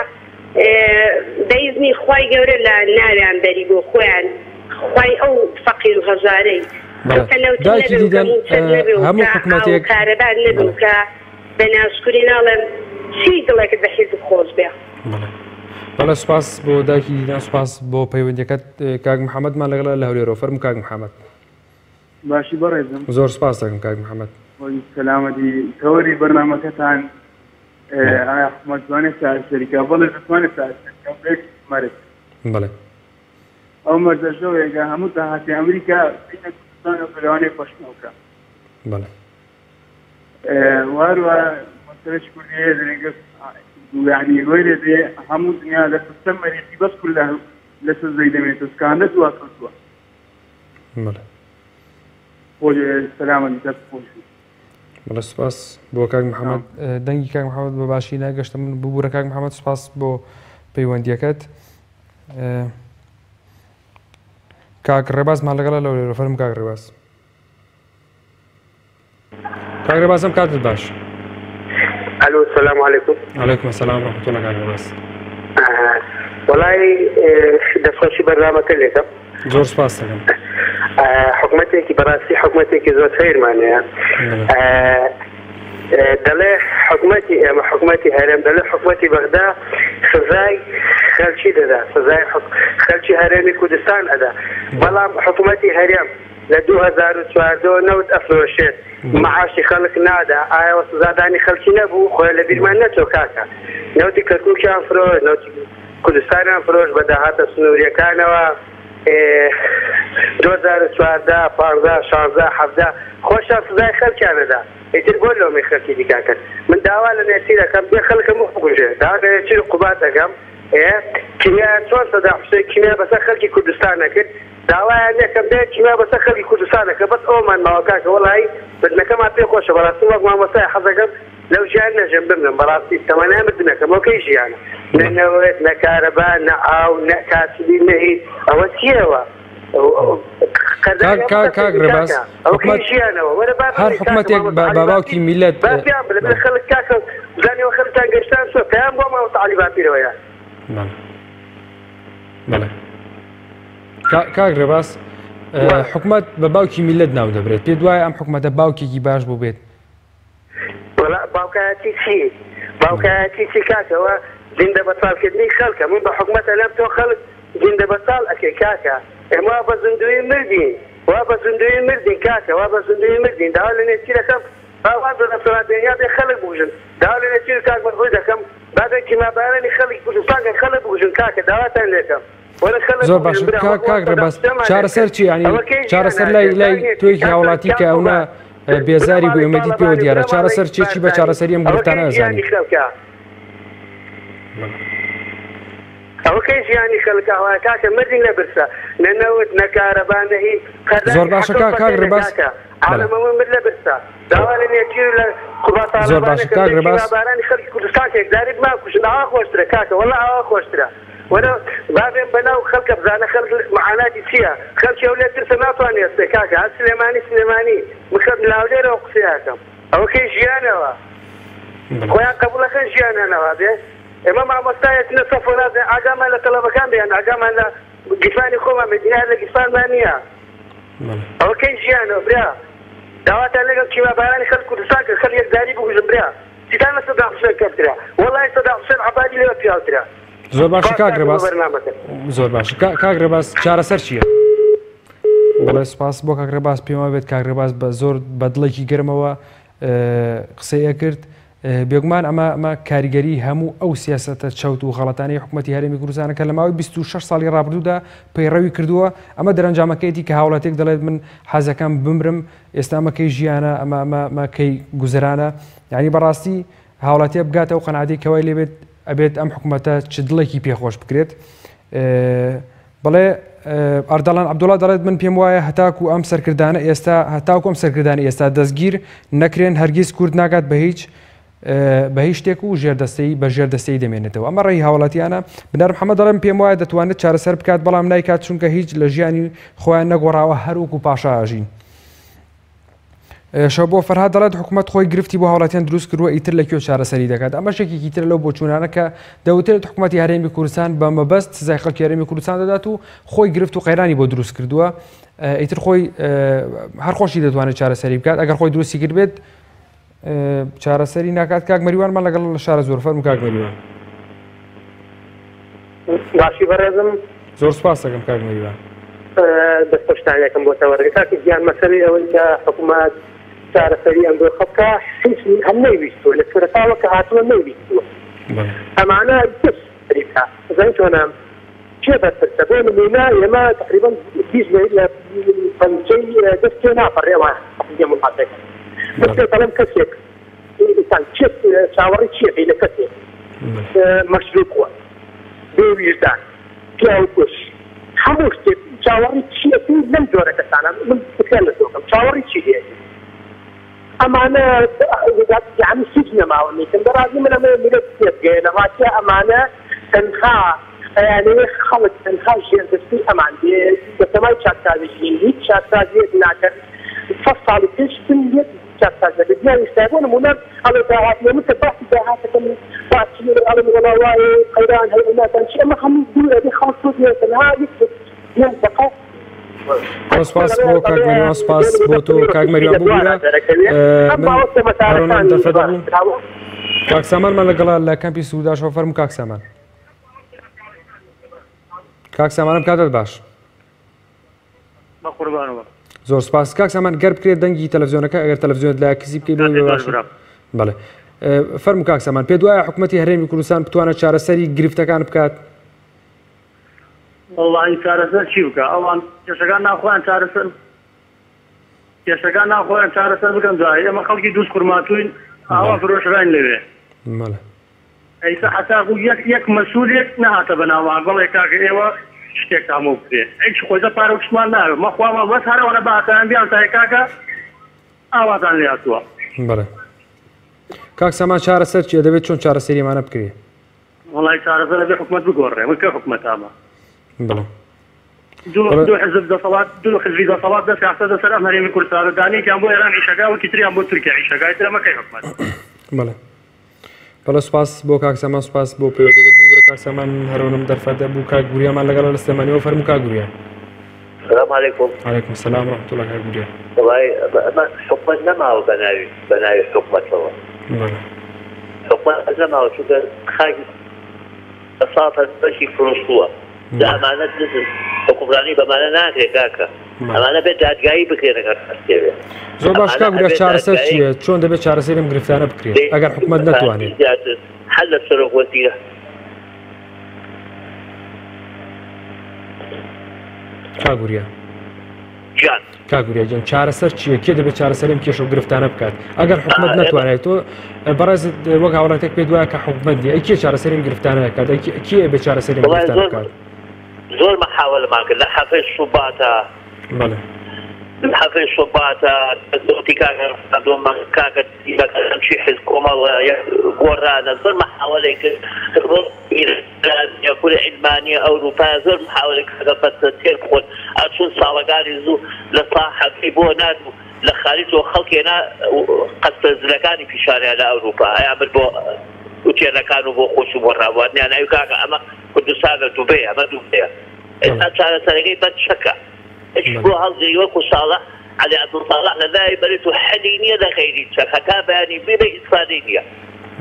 بە ئیزنی خوای گەورە لە ناویان بەری بۆ خۆیان خوای ئەو فەقیر و هەژارەی بەڵێ کە نەوتت دایکی نەبێ و کە دیدەن مووچەت نەبێ و هەموو کە ئاو و حکومەتێک کارەبات نەبێ و بەڵێ کە بە ناشکوری ناڵێم چی دڵێکت بە حیزب خۆش بێ. بەڵێ بەڵێ سوپاس بۆ دایکی دیدان سوپاس بۆ پەیوەندیەکەت کاک محەمەدمان لەگەڵە لە هەولێرەوە فەرموو کاک محەمەد. باشی بەڕێزم. زۆر سوپاس دەکەم کاک محەمەد. خۆی سەلامەتی تەوەری بەرنامەکەتان ئایا حکومەت توانێت چارەسەری کا؟ بەڵێ دەتوانێت چارەسەری کا بە یەک مەرج. بەڵێ. ئەو مەرجەشەوەیە هەموو داهاتی ئەمریکا بینە کوردستان و لەوانەیە پەشمەوکە. بەڵێ. وهەروە مەسەلەی کوردی هەیە دەنێگە یعنی وەی لێ دێ هەموو دنیا لە سیستەم مەریخی بەس کورد لەسەر زەوی دەمێنێتەوە چکاندە دوا کەوتووە. بەڵێ. خۆش سەلامەتی دەست خۆش بی. بەڵێ سوپاس بۆ کاک محەممەد. دەنگی کاک محەممەد بە باشی نەگەشتە من ببوورە کاک محەممەد سوپاس بۆ پەیوەندیەکەت. کاک ڕێبازمان لەگەڵە لەو لێرە فەرم کاک ڕێباز. کاک ڕێباز ئەم کاتت باش. ئەلو سلام علیکم. علیکم السلام ورحمة الله کاک ڕێباز. وەڵای دەستخۆشی بەرنامەکە لێکەم. زۆر سپاس دەکەم. حکومەتێکی بەڕاستی حکومەتێکی زۆر سەیرمان هەیە. دەڵێ حکومەتی ئێمە حکومەتی هەرێم دەڵێ حکومەتی بەغدا سزای خەلکی دەدا سزای خەلکی هەرێمی کوردستان ئەدا بەڵام حکومەتی هەرێم لە 2014 نەوت ئەفرۆشێت معاشی خەڵک نادا ئایا سزادانی خەلکی نەبوو خۆی لە بیرمان نەچۆ کاکە نەوتی کەرکوکیان فرۆش نەوتی کوردستانیان فرۆش بە داهاتە سنووریەکانەوە 2014 15 16 17 خۆشیان سزای خەلکیان ئەدا ئیتر بۆ لۆمەی خەلکی دیکە ئەکەن من داوا لە نێچیر ئەکەم بێ خەلک هەموو بکوژێ داوا لە نێچیر و قوباد ئەکەم ئێ کیمیایان چۆن سەدام حوسێن کیمیا بەسەر خەلکی کوردستان ئەکرد داوایان لێکەم بێ کیمیا بەسەر خەلکی کوردستان ئەکرد بەس ئەوەمان ماوە کاکە وەڵایی مردنەکەمان پێ خۆشە بەراستی وەک مامۆستای حەزەکەم لەو ژیان نەژم بمرم بەراستی تەمەنای مردنەکەم ئەوکەی ژیانە نە نەوت نە کارەبا نە ئاو نە کاسبی نە هیچ ئەوە چیەوە کاک کاک ڕێباز حکومەت هەر حکومەتێک بە باوکی میلەت بەڵێ کاک ڕێباز حکومەت بە باوکی میلەت ناو دەبرێت پێ دوای ئەم حکومەتە باوکێکی باش بوو بێت وەڵا باوکایەتی چی باوکایەتی چی کاکە ئەوە زیندە بەچاڵکردنی خەڵکە من بە حکومەت ئەلێم تۆ خەڵک زیندە بەچاڵ ئەکەی کاکە ئێمە وا بە زیندوویی مردین وا بە زیندوویی مردین کاکە وا بە زیندوویی مردین داوا لە نێچیر ئەکەم با واز لە دەسەڵات بێن یا بێ خەڵک بکوژن داوا لە نێچیر و کاک مەسعود ئەکەم با بێن کیمیابارانی خەڵکی کوردستان کەن خەڵک بکوژن کاکە داواتان لێکەم. زۆر باشە کاک کاک ڕێباز چارەسەر چی ینی چارەسەر لای لای تۆیەکی هاوڵاتی کە ئەونا بێزاری بۆ ئومێدیت پێوە دیارە چارەسەر چی چی بە چارەسەری ئەم گرفتانە ئەزانی ئەوە کەی ژیانی خەڵک ئاوایە کاکە مردین لە برسا نە نەوت نە کارەبا نە هیچ زۆر باشە کاک کاک ڕێباز عالم ئەوە مرد لە برسا داوا لە نێچیر و لە قوباد زۆر باشە تاڵەبانی کەم کاک بێ ڕێباز کیمیابارانی خەڵکی کوردستان کەیەک جارێک بمانکوژن ئاوا خۆشترە کاکە وەڵا ئاوا خۆشترە وەرە با بێن بەناو خەڵکە بزانە خەڵک معاناتی چیە خەڵکی هەولێر ترسە ناتوانێ هەستێ کاکە هەر سلێمانی سلێمانی من خەڵک لە هەولێرەوە قسەی ئەکەم ئەوە کەی ژیانەوە خۆیان قبوڵەکەن ژیانیان ئەوا بێ ئێمە مامۆستایەتنە سەفۆ نازانین ئاگامان لە تەڵەبەکان بێ یان ئاگامان لە گیرفانی خۆمان بێ دینار لە گیرفانمان نییە ئەوە کەی ژیانەوە برا داواتان لەگەڵ کیمیابارانی خەڵک کوردستان کرد خەڵک یەکجاری بکوژن برا چیتان لە سەدام حوسێن کەمترە وەڵاهی سەدام حوسێن عەبادی لەوە پیاوترە. زۆر باشە کاک ڕێباز زۆر باشە کاک ڕێباز چارەسەر چییە؟ بەڵێ سپاس بۆ کاک ڕێباز پێم وابێت کاک ڕێباز بە زۆر بە دڵێکی گەرمەوە قسەی ئەکرد بێگومان ئەمە ئەمە کاریگەری هەموو ئەو سیاسەتە چەوت و غەڵەتانەی حکوومەتی هەرێمی کوردستانە کە لە ماوەی 26 ساڵی ڕابردوودا پەیڕەوی کردووە ئەمە دەرەنجامەکەیەتی کە هاوڵاتێک دەڵێت من حەزەکەم بمرم ئێستا ئەمە کەی ژیانە ئەمە ئەمە ئەمە کەی گوزەرانە یعنی بەڕاستی هاوڵاتیە بگاتە ئەو قەناعەتەی کەوای لێبێت ئەبێت ئەم حکوومەتە چ دڵێکی پێخۆش بکرێت بڵێ ئەردەڵان عبدوڵا دەڵێت من پێم وایە هەتاکو ئەم سەرکردانە ئێستا هەتاکو ئەم سەرکردانی ئێستا دەستگیر نەکرێن هەرگیز کورد ناگات بە هیچ بە هیچ شتێک و ژێردەستەی بە ژێردەستەی دەمێنێتەوە ئەمە ڕێی هاوڵاتیانە بنار محەممەد دەڵێم پێم وایە دەتوانێت چارەسەر بکات بەڵام نایکات چونکە هیچ لە ژیانی خۆیان نەگۆڕاوە هەروەکو پاشا ئەژین. شەبۆ فەرهاد دەڵێت حکومەت خۆی گرفتی بۆ هاوڵاتیان دروست کردووە ئیتر لە کوێ چارەسەری دەکات ئەمەش یەکێکی ترە لەو بۆچوونانە کە دەوترێت حکومەتی هەرێمی کوردستان بە مەبەست سزای خەڵکی هەرێمی کوردستان دەدات و خۆی گرفت و قەیرانی بۆ دروست کردووە ئیتر خۆی هەر خۆشی دەتوانێت چارەسەری بکات ئەگەر خۆی دروستی کردبێت چارەسەری ناکات کاک مەریوانمان لەگەڵ لە شارە زۆر فەرموو کاک مەریوان. باشی بەڕێزم. زۆر سوپاس دەکەم کاک مەریوان. دەست خۆشتان لێکەم بۆ تەوەرەکە کاکە گیان مەسەلەی ئەوەی کە حکومەت چارەسەری ئەم دۆخە بکا هیچ هەر نەیویستووە لە سەرەتاوە کە هاتووە نەیویستووە ئەمانە شەریکە زانی چۆنە. کێ بەرپرسە؟ بۆ نموونە ئێمە تەقریبەن 20 لە پەنجەی دەست تێ ناپەڕێ ئەوان لێم وڵاتەکە. من پێت دەڵێم کەسێک ئینسان کێ چاوەڕێی چی ئەکەی لە کەسێک مەشروب خۆر، بێ ویژدان، پیاو کوژ، هەموو شتێک چاوەڕێی چی ئەکەی لەم جۆرە کەسانە؟ من پرسیار لە تۆ ئەکەم چاوەڕێی چی لێ ئەکەی؟ ئەمانە یەعنی هیچ نەماوە نیتن بەڕازی من ئەمەوێ میللەت تێبگەیەنە ڕاستیە ئەمانە تەنها ئەیانەوێ خەڵک تەنها ژێردەستەی ئەمان بێ بەتەمای چاکسازی ژین هیچ چاکسازیەک ناکەن سەد ساڵی پێش بن یەک چاکسازی نەکرد دیار ئیستا بۆ نمونە ئەڵێ داهات نیە من کە باسی داهاتەکەم باسی ئەڵێن وەڵا وایە قەیران هەیە ناتان چی ئەمە هەموو دوورە بێ خەڵک تۆ بێ تەنها یەک یەک دەقە زۆر سپاس بۆ کاک مەریوان سپاس بۆ تۆ کاک مەریوان ببورە من هەرۆنم دەرفەتە بوو کاک سامانمان لەگەڵە لە کەمپی سووداشەوە فەرموو کاک سامان کاک سامانم کاتت باش بەقوربانەوە زۆر سپاس کاک سامان گەر بکرێت دەنگی تەلەڤزیۆنەکە ئەگەر تەلەڤزیۆنت لای کزی بکەی بۆی باش بەڵێ فەرموو کاک سامان پێ دوایە حکوومەتی هەرێمی کوردستان بتوانێت چارەسەری گرفتەکان بکات وەڵاهی چارەسەر چی بکا ئەوان کێشەکان ناوخۆیان چارەسەر کێشەکان ناوخۆیان چارەسەر بکەن دوایی ئێمە خەڵکی دووز خورماتووین ئاوا فرۆشراین لەوێ بەڵێ ئەیسا حەتاکو یەک یەک مەسوولێک نەهاتە بەناومان بڵێ کاکە ئێوە شتێکتان بۆ بکرێ هیچ خۆزە پارە و شتمان ناوێ مەخوامان بەس هەر ئەوەنە بەهاتایان بیانتایە کاکە ئاواتان لێ هاتووە. بەڵێ کاک سامان چارەسەر چیە دەبێت چۆن چارەسەری ئەمانە بکرێ؟ وەڵای چارەسەر ئەبێ حکومەت بگۆڕێ ئەمە کێ حکومەتە ئەمە؟ بەڵێ. دوو دوو حزب دەسەڵات دوو حزبی دەسەڵات دەستیان خستە سەر ئەم هەرێمی کوردستانە دانەیەکیان بۆ ئێران ئیشەکا وەکی تریان بۆ تورکیا ئیشەکا ئیتر ئەمە کەی حکومەتە؟ بەڵێ. بەڵێ سوپاس بۆ کاک سامان سوپاس بۆ پەیوەندیەکەت ببورە کاک سامان هەرەونم دەرفەتە بوو کاک گوریامان لەگەڵە لە سلێمانیەوە فەرموو کاک گوریا. سلام علیکم. علیکم سلام ورحمة الله کاک گوریا. وەڵای ئەمە حکومەت نەماوە بەناوی بەناوی حکومەتەوە. بەڵێ. حکومەت نەماوە چونکە خاکی بەساڵ بەشی فرۆشتووە جا ئەمانە دزن حکومڕانی بەمانە ناکرێت کاکە ئەمانە بێت دادگایی بکرێن ئەگەر ڕاستێ زۆر باش کاک وریا چارەسەر چییە چۆن دەبێت چارەسەری ئەم گرفتانە بکرێت ئەگەر حکومەت نەتوانێت زیاتر هەر لە سەرۆک وەزیرە کاک وریا گیان کاک وریا گیان چارەسەر چییە کێ دەبێت چارەسەری ئەم کێشە و گرفتانە بکات ئەگەر حکومەت نەتوانێت تۆ بەڕێز وەک هاوڵاتێک پێ دوایە کە حکومەت نیە ئەی کێ چارەسەری ئەم گرفتانە دەکات ئەی کێ بێ چارەسەری ئەم گرفتانە بکات زۆر مەحاوەلەمان کرد لە حەفەی سوباتە بەڵێ لە حەفەی سوباتە دەستی کاکە ڕفاندۆمان کاکە چی حزب کۆمەڵ گۆڕانە زۆر مەحاوەلەی کرد ئیرانیە کورە عیلمانیە ئەوروپایە زۆر محاولە کاکە پەتە تێر بخۆن ئەچوون ساڵەکانی زوو لە سا حەفەی بۆ نارد و لە خاریجەوە خەڵک هێنا قەسرە زلەکانی پیشانیان لە ئەوروپا ئەیان برد بۆ ئوتێلەکان و بۆ خۆش و بۆ ڕابواردنیان ئەوی کاکە ئەمە کوردستانە دوبەیە ئەمە دوبەیە ئێستا چارەسەرەکەی بەس چەکە هیچ بۆ هەڵگری وەکو ساڵح عەلی عەبدولساڵح لە ناوی بەرێت و حەلی نییە لە غەیری چەک هەتا بەیانی بێ ئیسفادەی نییە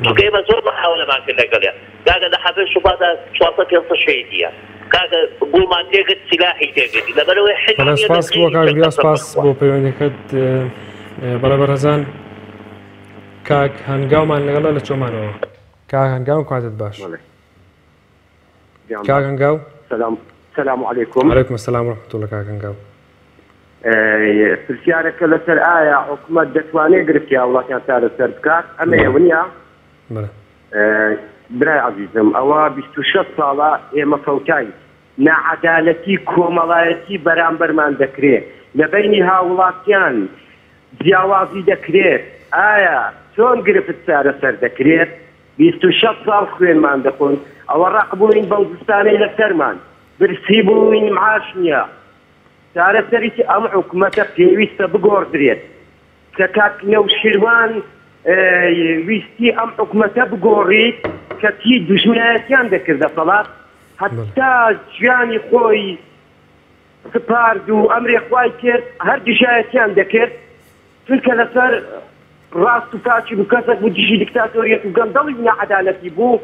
چونکە ئێمە زۆر محاولەمان کرد لەگەڵیان کاکە لە حەفەی سوپادا 400 500 شەهید هەیە کاکە گوڵمان تێگرت سیلاحی تێگرتی لەبەرئەوەی حەلی بەڵێ نییە لە سپاس بۆ غەیری کاک چەک وریا قەسەم سپاس بەخوا. بۆ پەیوەندەکەت بەڵێ بەڕێزان کاک هەنگاومان لەگەڵە لە چۆمانەوە کاک هەنگاو کاتت باش بەڵێ کاک هەنگاو سلام سلام علیکم علیکم السلام ورحمة الله کاک هەنگاو پرسیارەکە لەسەر ئایا حکومەت دەتوانێت گرفتی هاوڵاتیان چارەسەر بکات ئەمەیە ونیە؟ برای عەزیزم ئەوە 26 ساڵە ئێمە فەوتاین ناعەدالەتی کۆمەڵایەتی بەرامبەرمان دەکرێت لە بەینی هاوڵاتیان جیاوازی دەکرێت ئایا چۆن گرفت چارەسەر دەکرێت 26 ساڵ خوێنمان دەخۆن ئەوە ڕەق بووین بەو زستانەی لەسەرمان برسی بووین معاش نییە چارەسەریی ئەم حکومەتە پێویستە بگۆڕدرێت کە کاک نەوشیروان ویستی ئەم حکومەتە بگۆڕیت کەچی دوژمنایەتیان دەکرد دەسەڵات هەتا ژیانی خۆی سپارد و ئەمرێ خوای کرد هەر دژایەتیان دەکرد چونکە لەسەر ڕاست و پاکی بوو کەسێک بوو دژی دیکتاتۆریەت و گەندەڵی و ناعەدالەتی بوو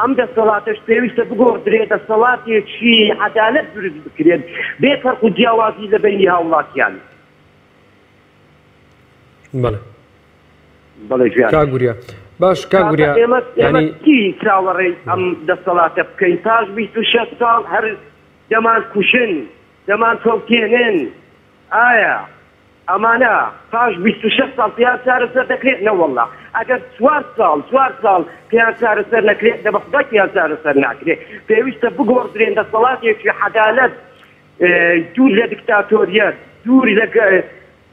ئەم دەسەڵاتەش پێویستە بگۆڕدرێت دەسەڵاتێکی عەدالەت دروست بکرێت بێ فەرق و جیاوازی لە بەینی هاوڵاتیان. بەڵێ. بەڵێ گیان. کاک وریا. باش کاک کاکە وریا ئێمە ئێمە یانی چی چاوەڕێی ئەم دەسەڵاتە بکەین پاش 26 ساڵ هەر دەمان کوشن دەمان فەوتێنن ئایا ئەمانە پاش 26 ساڵ پێیان چارەسەر دەکرێت نەوەڵڵا ئەگەر چوار ساڵ چوار ساڵ پێیان چارەسەر نەکرێت دە بەخودای پێیان چارەسەر ناکرێت پێویستە بگۆڕدرێن دەسەڵاتێکی عەدالەت دوور لە دکتاتۆریەت دوور لە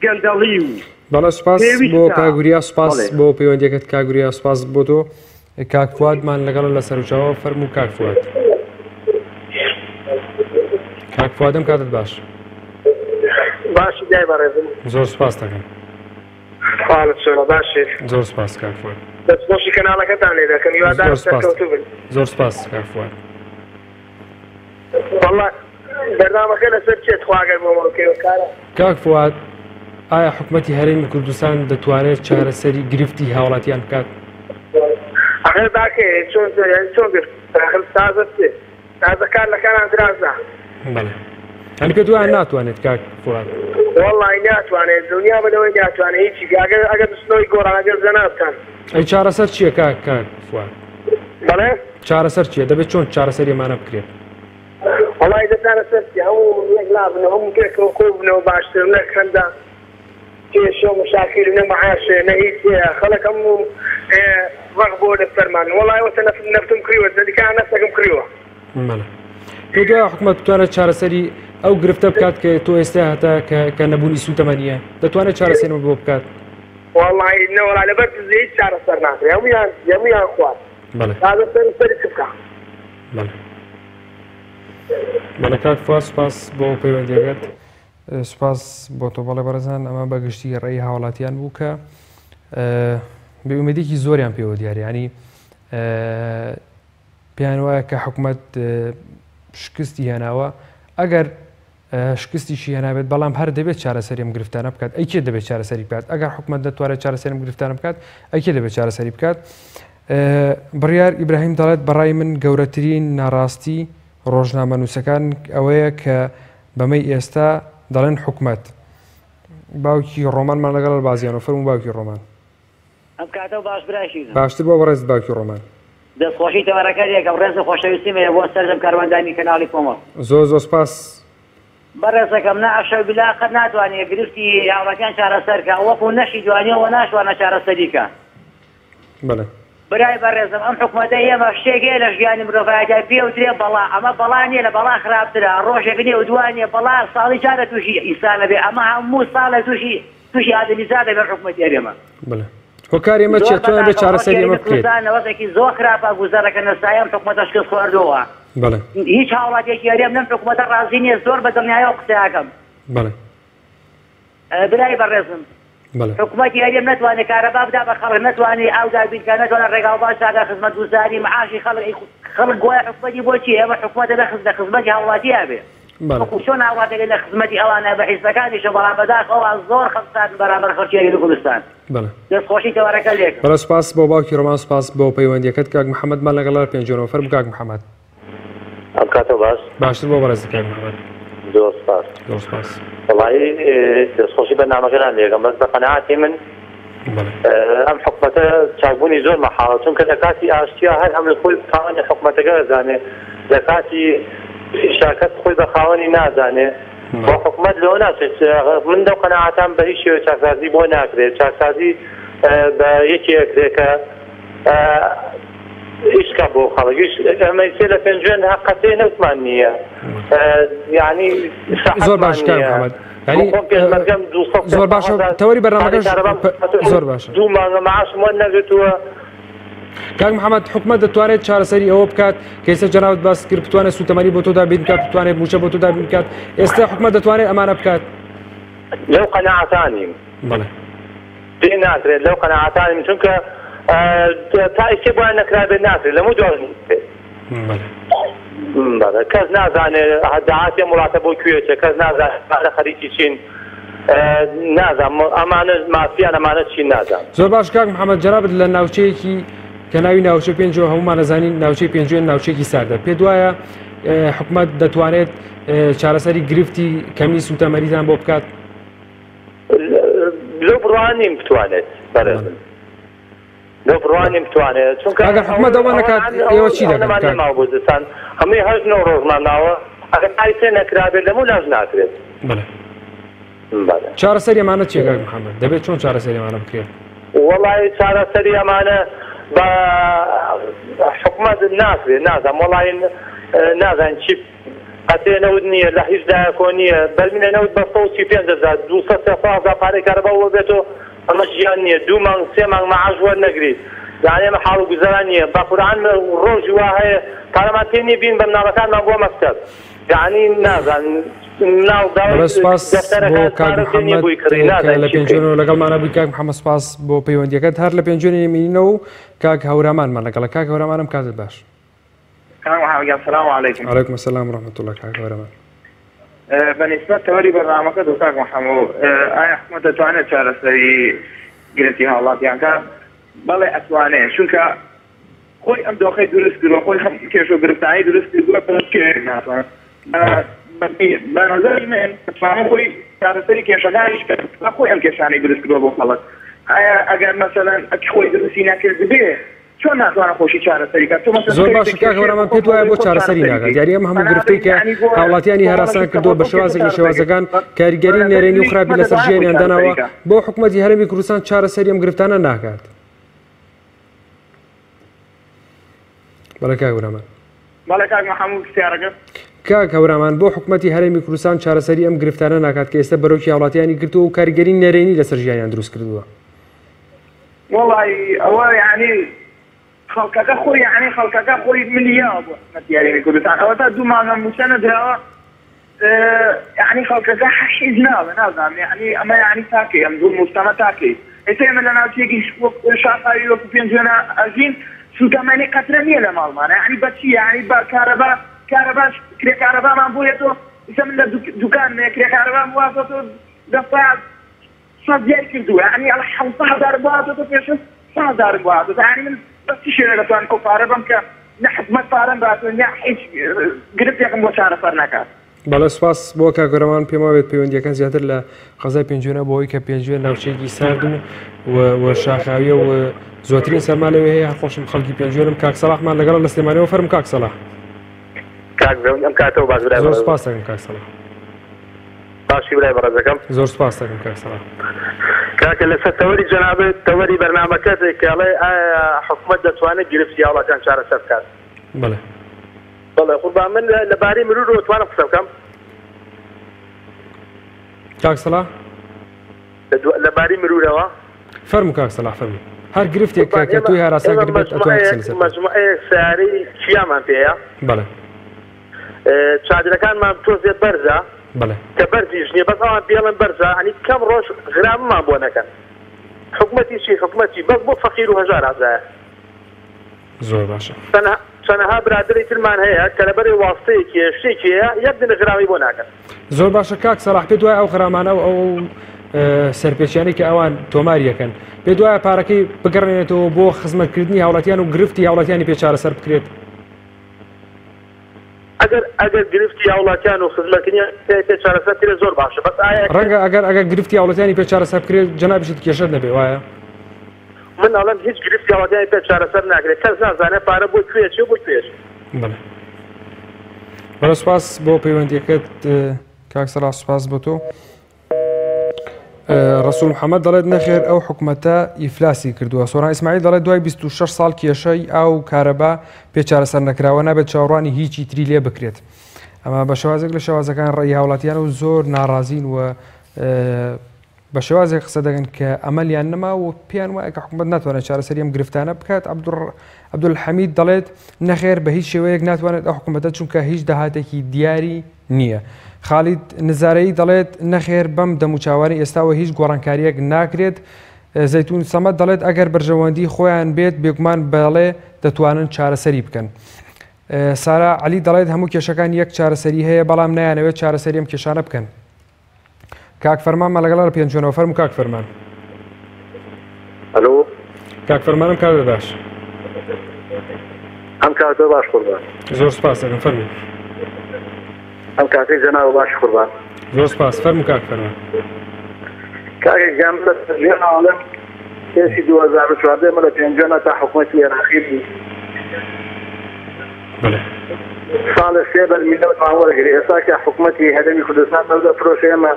گەندەڵی و بەڵێ سوپاس بۆ پێویستە کاک وریا سوپاس بەڵێ. بۆ پەیوەندیەکەت کاک وریا سوپاس بۆ تۆ کاک فوادمان لەگەڵە لە سەرچاوە فەرموو کاک فواد کاک فوادم کاتت باش باشی دای بەڕێزم زۆر سوپاس دەکەم حاڵت چۆنە باشی زۆر سوپاس کاک فواد دەستخۆشی کەناڵەکەتان لێ دەکەم هیوادارم زۆر سوپاس سەرکەوتوو بن زۆر سوپاس کاک فواد وەڵا بەرنامەکە لەسەر چیە تخوا گەر بۆمە بکەی کارە. کاک فواد ئایا حکومەتی هەرێمی کوردستان دەتوانێت چارەسەری گرفتی هاوڵاتیان بکات؟ ئەخر باکێ چۆن یانی چۆن گرفت ئەخر تازە چێ تازە کار لە کاران درازا. بەڵێ یانی پێت وایە ناتوانێت کاک فواد؟ وەڵی ناتوانێت دڵنیا بە لەوەی ناتوانێت هیچی ئەگەر ئەگەر بچنەوەی گۆڕان ئەگەر جەنابتان. ئەی چارەسەر چییە کاک کاک فواد؟ بەڵێ؟ چارەسەر چییە؟ دەبێت چۆن چارەسەری ئەمانە بکرێت؟ وەڵی دە چارەسەر چیە هەموو یەک لابن هەموو پێکەوە کۆ بنەوە باشتر نەک هەندە کێشە و مشاکیل و نە معاشێ نە هیچ خەڵک هەموو ڕق بۆ لەسەرمان وەڵی وەتە نەفت نەفتم کڕیوە زەلیکان نەفتەکەم کڕیوە. بەڵێ پێت وایە حکومەت بتوانێت چارەسەری ئەو گرفتە بکات کە تۆ ئێستا هەتا کە کە نەبوونی سووتەمەنیە دەتوانێت چارەسەری بۆ بکات؟ وەڵی نەوەڵا لەبەر دزی هیچ چارەسەر ناکرێ هەموویان هەموویان خوارد بەڵێ تازە سەری سەری چ بکا. بەڵێ بەڵێ کاک فواد سوپاس بۆ پەیوەندیەکەت. سوپاس بۆ تۆ بەڵێ بەڕێزان ئەمە بە گشتی ڕێی هاوڵاتیان بوو کە بێئومێدێکی زۆریان پێوە دیارە ینی پێیان وایە کە حکومەت شکستی هێناوە ئەگەر شکستیشی هێنابێت بەڵام هەر دەبێت چارەسەری ئەم گرفتانە بکات ئەی کێ دەبێت چارەسەری بکات ئەگەر حکومەت دەتوانێت چارەسەری ئەم گرفتانە بکات ئەی کێ دەبێت چارەسەری بکات بڕیار ئیبراهیم دەڵێت بەڕای من گەورەترین ناڕاستی ڕۆژنامەنووسەکان ئەوەیە کە بەمەی ئێستا دەڵێن حکومەت باوکی ڕۆمانمان لەگەڵ بازیانەوە فەرموو باوکی ڕۆمان ئەم کاتەو باش برای شیرینم. باشتر بۆ بەڕێزت باوکی ڕۆمان. دەست خۆشی تەوەرەکە لێکەم ڕێز و خۆشەویستیم هەیە بۆ سەرجەم کارمەندانی کەناڵی کۆمەڵ. زۆر زۆر سپاس. بەڕێزەکەم نا ئەشەو بیلا قەت ناتوانێ گرفتی هاوڵاتیان چارەسەر کا وەکو نەشی جوانیە وە ناشتوانە چارەسەری کا. بەڵێ. برای بەڕێزم ئەم حکومەتەی ئێمە شتێک هەیە لە ژیانی مرۆڤایەتیا پێ وترێ بەڵا ئەمە بەڵا نیە لە بەڵا خراپترە ڕۆژێک نیە و دوان نیە بەڵا ساڵی جارە توشی ئینسان ئەبێ ئەمە هەموو ساڵێ توشی توشی ئادەمیزاد ئەبێ ئەم حکومەتی هەرێمە. بەڵێ هۆکاری ئەمە زۆر چیە چۆن ئەبێ بەداخەوە خەڵکی چارەسەری ئەمە هەرێمی بکرێت؟ کوردستان لە وەزعێکی زۆر خراپا گوزەرەکەن لە سایەی ئەم حکومەتە شکست خواردووە بەڵێ. هیچ هاوڵاتیەکی هەرێم لەم حکومەتە ڕازی نیە زۆر بە دڵنیایەوە قسەیەکەم. بەڵێ. برای بەڕێزم بەڵێ. حکومەتی هەرێم نەتوانێ کارەبا بدا بە خەڵک نەتوانێ ئاو دابین کا نەتوانێ ڕێگاوبان چاکا خزمەتگوزاری معاشی خەڵک ئەی خەڵک گوایە حکومەتی بۆ چیە ئێمە حکومەت دەبێ لە خزمەتی هاوڵاتیا بێ بەڵێ. وەکو چۆن هاوڵاتیەکە لە خزمەتی ئەوانە بە حیزبەکانیشە بەڵام بەداخەوە ئەوان زۆر خەمساردن بەرامبەر خەڵکی هەرێمی کوردستان بەڵێ. دەست خۆشی تەوەرەکە لێکم. بەڵێ سوپاس بۆ باوکی ڕۆمان سوپاس بۆ پەیوەندیەکەت کاک محمدمان لەگەڵ لە پێنجوێنەوە فەرموو کاک محمد. ئەم کاتە باش. باشتر بۆ بەڕێزت کاک محمد. زۆر سپاس. زۆر سپاس. وەڵایی دەستخۆشی بەرنامەکەتان لێکەم بەس بە قەناعەتی من ئەم حکومەتە چاکبوونی زۆر مەحاڵە چونکە لە کاتی ئاشتیا هەر هەمووی خۆی خاوەنی حکومەتەکە ئەزانێ لە کاتی ئیشا کەس خۆی بە خاوەنی نازانێ و حکومەت لەوە ناچێت من لەو قەناعەتام بە هیچ شێوەیەک چاکسازی بۆ ناکرێت چاکسازی بە یەکێ ئەکرێ کە ئیش کا بۆ خەڵک ئیش ئەمە سێ لە پێنجوێن هەق قەتێ نەوتمان نییە یعنی زۆر باش کاک محمد یعنی خۆم پێشمەرگەم 200 زۆر باشە تەوەری بەرنامەکەش زۆر باشە دوو مانگە معاشم وەرنەگرتووە کاک محمد حکومەت دەتوانێت چارەسەری ئەوە بکات کە ئێستا جەنابت باس کرد بتوانێت سوتەمەنی بۆ تۆ دابین بکات بتوانێت مووچە بۆ تۆ دابین بکات ئێستا حکومەت دەتوانێت ئەمانە بکات لەو قەناعەتانیم بەڵێ پێ ناکرێت لەو قەناعەتانیم چونکە تا ئیسێ بۆیان نەکرابێت ناکرێت لەمو دواش ناکرێت. بەڵێ کەس نازانێت داهاتی ئەم وڵاتە بۆ کوێ چێ کەس نازانێت پارە خەریکی چین نازانم ئەمانە مافیان ئەمانە چین نازانم. زۆر باش کاک محمد جەنابت لە ناوچەیەکی کە ناوی ناوچە پێنجەوە هەمومان ئەزانین ناوچەی پێنجوێن ناوچەیەکی ساردە پێت وایە حکومەت دەتوانێت چارەسەری گرفتی کەمی سوتەمەنیتان بۆ بکات؟ لەو بڕوا نیم بتوانێت بەڕێزم. بۆ بڕوانیم بتوانێت چونکە ئەگەر حکومەت ئەوە نەکات ئێوە چی دەکەن کاک؟ ماوە بۆ زستان هەمووی هەشت نۆ ڕۆژمان ماوە ئەگەر کاری پێ نەکرابێت لەمەو لاش ناکرێت. بەڵێ. بەڵێ. چارەسەری ئەمانە چیە کاک محەممەد؟ دەبێت چۆن چارەسەری ئەمانە بکرێت؟ وەڵی چارەسەری ئەمانە بە حکومەت ناکرێت نازانم وەڵی نازانین چی قەتێ نەوت نییە لە هیچ لایەکۆ نییە بەرمیلە نەوت بە 135 هەزار 200 300 هەزار پارەی کارەبا وەبێتەوە ئەمە ژیان نییە دوو مانگ سێ مانگ مەعاش وەرنەگری یانی ئەمە حاڵ و گوزەران نییە بە قورعان ڕۆژی وا هەیە پارەمان پێ نییە بین بە مناڵەکانمان بۆ مەکتەب یانی نازانم مناڵ داوای بەڵێ سوپاس بۆ دەفتەرەکان کاک پارە پێ نییە محەممەد بۆی کڕی کە نازانین لە چی بکەین. پێنجوێنەوە لەگەڵمانە بووی کاک محەممەد سوپاس بۆ پەیوەندیەکەت هەر لە پێنجوێنی نەمینینەوە و کاک هەورامانمان لەگەڵە کاک هەورامانم کاتت باش. کاک محمد گیان سلام علیکم. علیکم السلام و رحمة اللە کاک هەورامان. بە نیسبەت تەوەری بەرنامەکەت و کاک محمد ئایا حکومەت دەتوانێت چارەسەری گرفتی هاوڵاتیان کات؟ بەڵێ ئەتوانێت چونکە خۆی ئەم دۆخەی دروست کردوە خۆی هەم کێشە و گرفتانەی دروست کردوە بە هیچ شێوەیەک ناتوانێت بە نظری من ئەتوانێت خۆی چارەسەری کێشەکانیش کات خۆی ئەم کێشانەی دروست کردوە بۆ خەڵک ئایا ئەگەر مەسەلەن خۆی دروستی نەکردبێ چۆن ناتوانێت خۆشی چارەسەری کات؟ تۆ مەسەلەن زۆر بکەویتە باشە کاک کێشەیەک هەورامان خۆت پێت وایە خۆی بۆ خۆت چارەسەری چارەسەری ناکات کەی یاری ئەم هەموو پەنا گرفتەی بەری کە یعنی بۆ هاوڵاتیانی کۆمەڵە هەراسان شت کە کردووە خۆت بە خۆت کێشە شێوازێک لە چارەسەر کەی شێوازەکان بە کاریگەری نظری نەرێنی و منیش خراپی حکومەت لەسەر دەتوانێت خۆی ژیانیان چارەسەری داناوە کا. بۆ حکومەتی هەرێمی کوردستان چارەسەری ئەم گرفتانە ناکات بەڵێ کاک هەورامان. بەڵێ کاک محمود پرسیارەکەت؟ کاک هەورامان بۆ حکومەتی هەرێمی کوردستان چارەسەری ئەم گرفتانە ناکات کە ئێستا بەرۆکی هاوڵاتیانی گرتووە و کاریگەری نەرێنی لەسەر ژیانیان دروست کردووە؟ وەڵی ئەوە یعنی خەڵکەکە خۆی یەعنی خەڵکەکە خۆی ملی یاوە بۆ حکومەتی هەرێمی کوردستان ئەوەتا دوو مانگە مووچە نەدراوە یەعنی خەڵکەکە حیز ناوە نازانم یەعنی ئەمە یەعنی تاکەی ئەم زوڵم و ستەمە تاکەی ئێستا ئێمە لە ناوچەیەکی وەک شاخاوی وەکو پێنجوێنە ئەژین سووتەمەنی قەترە نییە لە ماڵمانە یەعنی بە چی یەعنی بە کارەبا کارەباش کرێ کارەبامان بۆ یەتۆ ئیستا من لە دوکانم هەیە کرێ کارەبام بۆ هاتۆتۆ دەستا سەد زیای کردووە یانی ئەڵێ حەوسە هەزارم بۆ هاتۆتە پێشتر سە هەزارم بۆ هاتۆتە یانی من بە چ شێوەیەک دەتوانم ئەو پارە بەم کە نە حکومەت پارەم بات و نە هیچ گرفتێکم بۆ چارەسەر نەکات. بەڵێ سوپاس بۆ کاک هەورامان پێم وابێت پەیوەندیەکان زیاتر لە قەزای پێنجوێنە بۆ ئەوەی کە پێنجوێن ناوچەیەکی سارد و و شاخاویە و زۆرترین سەرما لەوێ هەیە هەر خۆشم خەڵکی پێنجوێنم کاک سەڵاحمان لەگەڵە لە سلێمانیەوە فەرموو کاک سەڵاح. کاک ئەم کاتەوە باش برای زۆر سوپاس دەکەم کاک سەڵاح. باشی برای بەڕێزەکەم. زۆر سوپاست دەکەم کاک سەڵاح. کاکە لەسەر تەوەری جەنابت تەوەری بەرنامەکەت کە ئەڵێ ئایا حکومەت دەتوانێت گرفتی هاوڵاتیان چارەسەر بکات؟ بەڵێ. بەڵێ قوربان من لە بارەی مرورەوە توانم قسە بکەم؟ کاک سەڵاح؟ لە بارەی مرورەوە؟ فەرموو کاک سەڵاح فەرموو. هەر گرفتێک کە کە تۆی هەراسان کردبێت ئەتوانی قسەی لەسەر بکەیت. مەجموعەیەک سەیارەی کیامان پێیە. بەڵێ. چادرەکانمان تۆزێ بەرزە کە بەرزیش نیە بەس ئەوان پێڵێن بەرزە ئەنی کەم ڕۆژ غراممان بۆ نەکەن حکومەتی چی حکومەتی بەس بۆ فەقیر و هەژار ئازایە. زۆر باشە. چەنەها برادەری ترمان هەیە کە لەبەرێ واستەیەکی هەیە شتێکی هەیە یەک دنە غرامی بۆ ناکەن. زۆر باشە کاک سەڵاح پێت وایە ئەو غرامانە و ئەو سەرپێچیانەی کە ئەوان تۆماری ئەکەن پێت وایە پارەکەی بگەڕێنێتەوە بۆ خزمەتکردنی هاوڵاتیان و گرفتی هاوڵاتیانی پێ چارەسەر بکرێت؟ ئەگەر ئەگەر گرفتی هاوڵاتیان و خزمەتکردنیان پێ چارەسەر بکرێت زۆر باشە بەس ئایا ڕەنگە ئەگەر ئەگەر گرفتی هاوڵاتیانی پێ چارەسەر بکرێت جەنابیشت کێشەت نەبێ وایە؟ من ئەڵێم هیچ گرفتی هاوڵاتیانی پێ چارەسەر ناکرێت کەس نازانێت پارە بۆ کوێ چێ بۆ کوێ بەڵێ بەڵێ سوپاس بۆ پەیوەندیەکەت کاک سەڵاح سوپاس بۆ تۆ. ڕەسوڵ محەمەد دەڵێت نەخێر ئەو حکومەتە ئیفلاسی کردووە. سۆران ئیسماعیل دەڵێت دوای 26 ساڵ کێشەی ئاو و کارەبا پێ چارەسەر نەکراوە نابێت چاوەڕوانی هیچی تری لێ بکرێت. ئەمە بە شێوازێک لە شێوازەکان ڕێی هاوڵاتیان و زۆر ناڕازین و بە شێوازێک قسە دەکەن کە ئەمەلیان نەما و پێیان وایە کە حکوومەت ناتوانێت چارەسەری ئەم گرفتانە بکات عەبدولحەمید دەڵێت نەخێر بە هیچ شێوەیەک ناتوانێت ئەو حکوومەتە چونکە هیچ داهاتێکی دیاری نییە. خالید نزارەیی دەڵێت، نەخێر بەم دەموچاوانەی ئێستاوە هیچ گۆڕانکارییەک ناکرێت. زەیتون سەمەد دەڵێت، ئەگەر بەرژەوەندی خۆیان بێت بێگومان بەڵێ دەتوانن چارەسەری بکەن. سارا عەلی دەڵێت، هەموو کێشەکان یەک چارەسەری هەیە، بەڵام نایانەوێت چارەسەری ئەم کێشانە بکەن. کاک فەرمانمان لەگەڵ لە پێنجوێنەوە فەرموو کاک فەرمان. ئەلۆ کاک فەرمانم کاتت باش. ئەم کاتە باش قوربان. زۆر سپاس دەکەم فەرموو. ئەم کاتەی جەنابت باش قوربان. زۆر سپاس فەرموو کاک فەرمان. کاکە گیان لە پێنجوێنەوە ئەڵێم. پێشی 2014 ئێمە لە پێنجوێنە تا حکومەتی عێراقی بوو. بەڵێ. ساڵێ سێ بەرمیل نەوتمان وەرگرت، ئێستا کە حکومەتی هەرێمی کوردستان نەوت ئەفرۆشێ ئێمە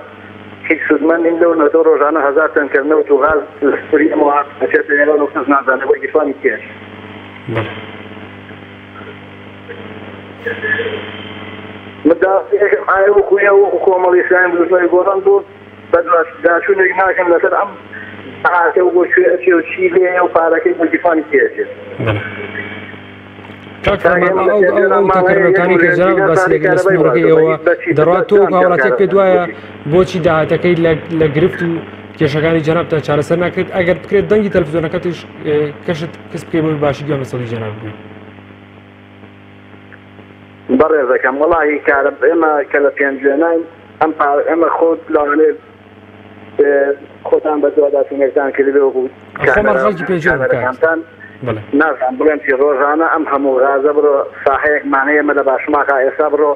هیچ سوودمەند نین لەو نەوتە و ڕۆژانە هەزار تەنکەر نەوت و غاز لە سنووری ئێمەوە ئەچێتە ئێران و کەس نازانێ بۆ گیرفانی کێ ئەچێ. بەڵێ. من داوا لێ ئەکەم ئایا وەکو ئێوە وەکو کۆمەڵی ئیسلامی بزوتنەوەی گۆڕان بۆ بەدواداچوونێک ناکەن لەسەر ئەم داهاتە و بۆ کوێ ئەچێ و چی لێیە و پارەکەی بۆ گیرفانی کێ ئەچێ؟ بەڵێ. کاک فەرمان ئەو ئەو ئەو تەکەرنەوتانەی کە جەنابت باسی دەکەی لە سنوورەکەی ئێوە دەڕوات تۆ وەکو هاوڵاتیەک پێت وایە بۆچی داهاتەکەی لە لە گرفت و کێشەکانی جەنابتان چارەسەر ناکرێت ئەگەر بکرێت دەنگی تەلەفزیۆنەکەتیش کەشت کز بکەی بۆی باشی گوێم لە سەدی جەنابت بێت. بەڕێزەکەم وەڵاهی کارە ئێمە کە لە پێنجوێناین ئەم پارە ئێمە خۆت لەوانەیە خۆتان بە دواداچوونێکتان کردبێ وەکو خۆمان خەڵکی پێنجوێن کاک کامێرەکانتان بەڵێ نازانم بڵێم چی ڕۆژانە ئەم هەموو غازە بڕۆ ساحەیەکمان هەیە ئێمە لە باشماخا ئێستا بڕۆ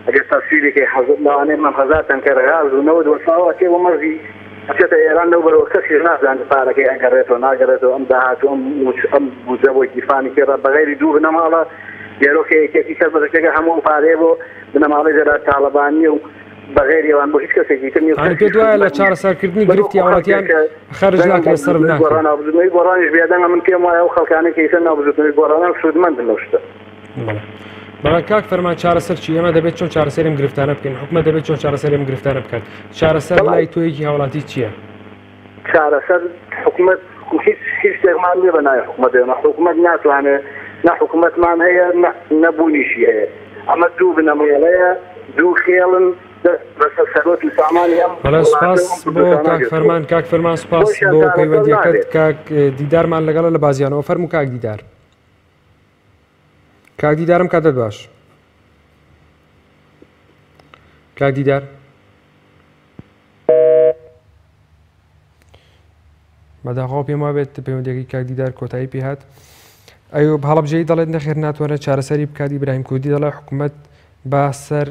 ئەگەر تەسویرێکی حەزت لەوانەیە مەم هەزار تەنکەر غاز و نەوت وەساوە ئەچێ بۆ مەرزی ئەچێتە ئێران لەو بەرەوە کەسیش نازانێت پارەکەی ئەگەڕێتەوە ناگەڕێتەوە ئەم داهات و ئەم موچ ئەم بودجە بۆ گیرفانی کێ ڕا بەغەیری دوو بنەماڵە گەرۆکە یەکێتی سەر بەشێکە هەموو ئەو پارەیە بۆ بنەماڵەی جەلال تاڵەبانیە و بەغەیری ئەوان بۆ هیچ کەسێکی تر نیە و یانی کەسیش پێت وایە لە سوودمەند نیە چارەسەرکردنی بەس گرفتی وەکو هاوڵاتیان خەڵکێک کە خەرج دەنگم بە ناکرێت سەرف بزوتنەوەی ناکرێت؟ گۆڕانە و بزوتنەوەی گۆڕانیش بێدەنگە من پێم وایە ئەو خەڵکانەی کە ئیسە ناو بزوتنەوەی گۆڕانن سوودمەندن لەو شتە. بەڵێ. بەڵێ کاک فەرمان چارەسەر چی ئێمە دەبێت چۆن چارەسەری ئەم گرفتانە بکەین حکومەت دەبێت چۆن چارەسەری ئەم گرفتانە بکات چارەسەر وەڵا لای تۆیەکی هاوڵاتی چییە؟ چارەسەر حکومەت هیچ هیچ شتێکمان نییە بە ناوی حکومەت ئێمە حکومەت ناتوانێت نە حکومەتمان هەیە نە نەبوونیشی هەیە ئەمە دوو بنەماڵەیە دوو خێڵن دەست بەسەر سەرۆت و سامانی ئەم بەڵێ وڵاتە سوپاس و ئەم بۆ کوردستانە کاک گرتووە فەرمان کاک فەرمان سوپاس بۆیشیان بۆ چارەسەر پەیوەندیەکەت نابێت. کاک دیدارمان لەگەڵە لە بازیانەوە فەرموو کاک دیدار. کاک دیدارم کاتت باش کاک دیدار بەداخەوە پێم وابێت پەیوەندەکەی کاک دیدار کۆتایی پێهات ئەیوب هەڵەبجەیی دەڵێت نەخێر ناتوانێت چارەسەری بکات ئیبراهیم کوردی دەڵێ حکوومەت با سەر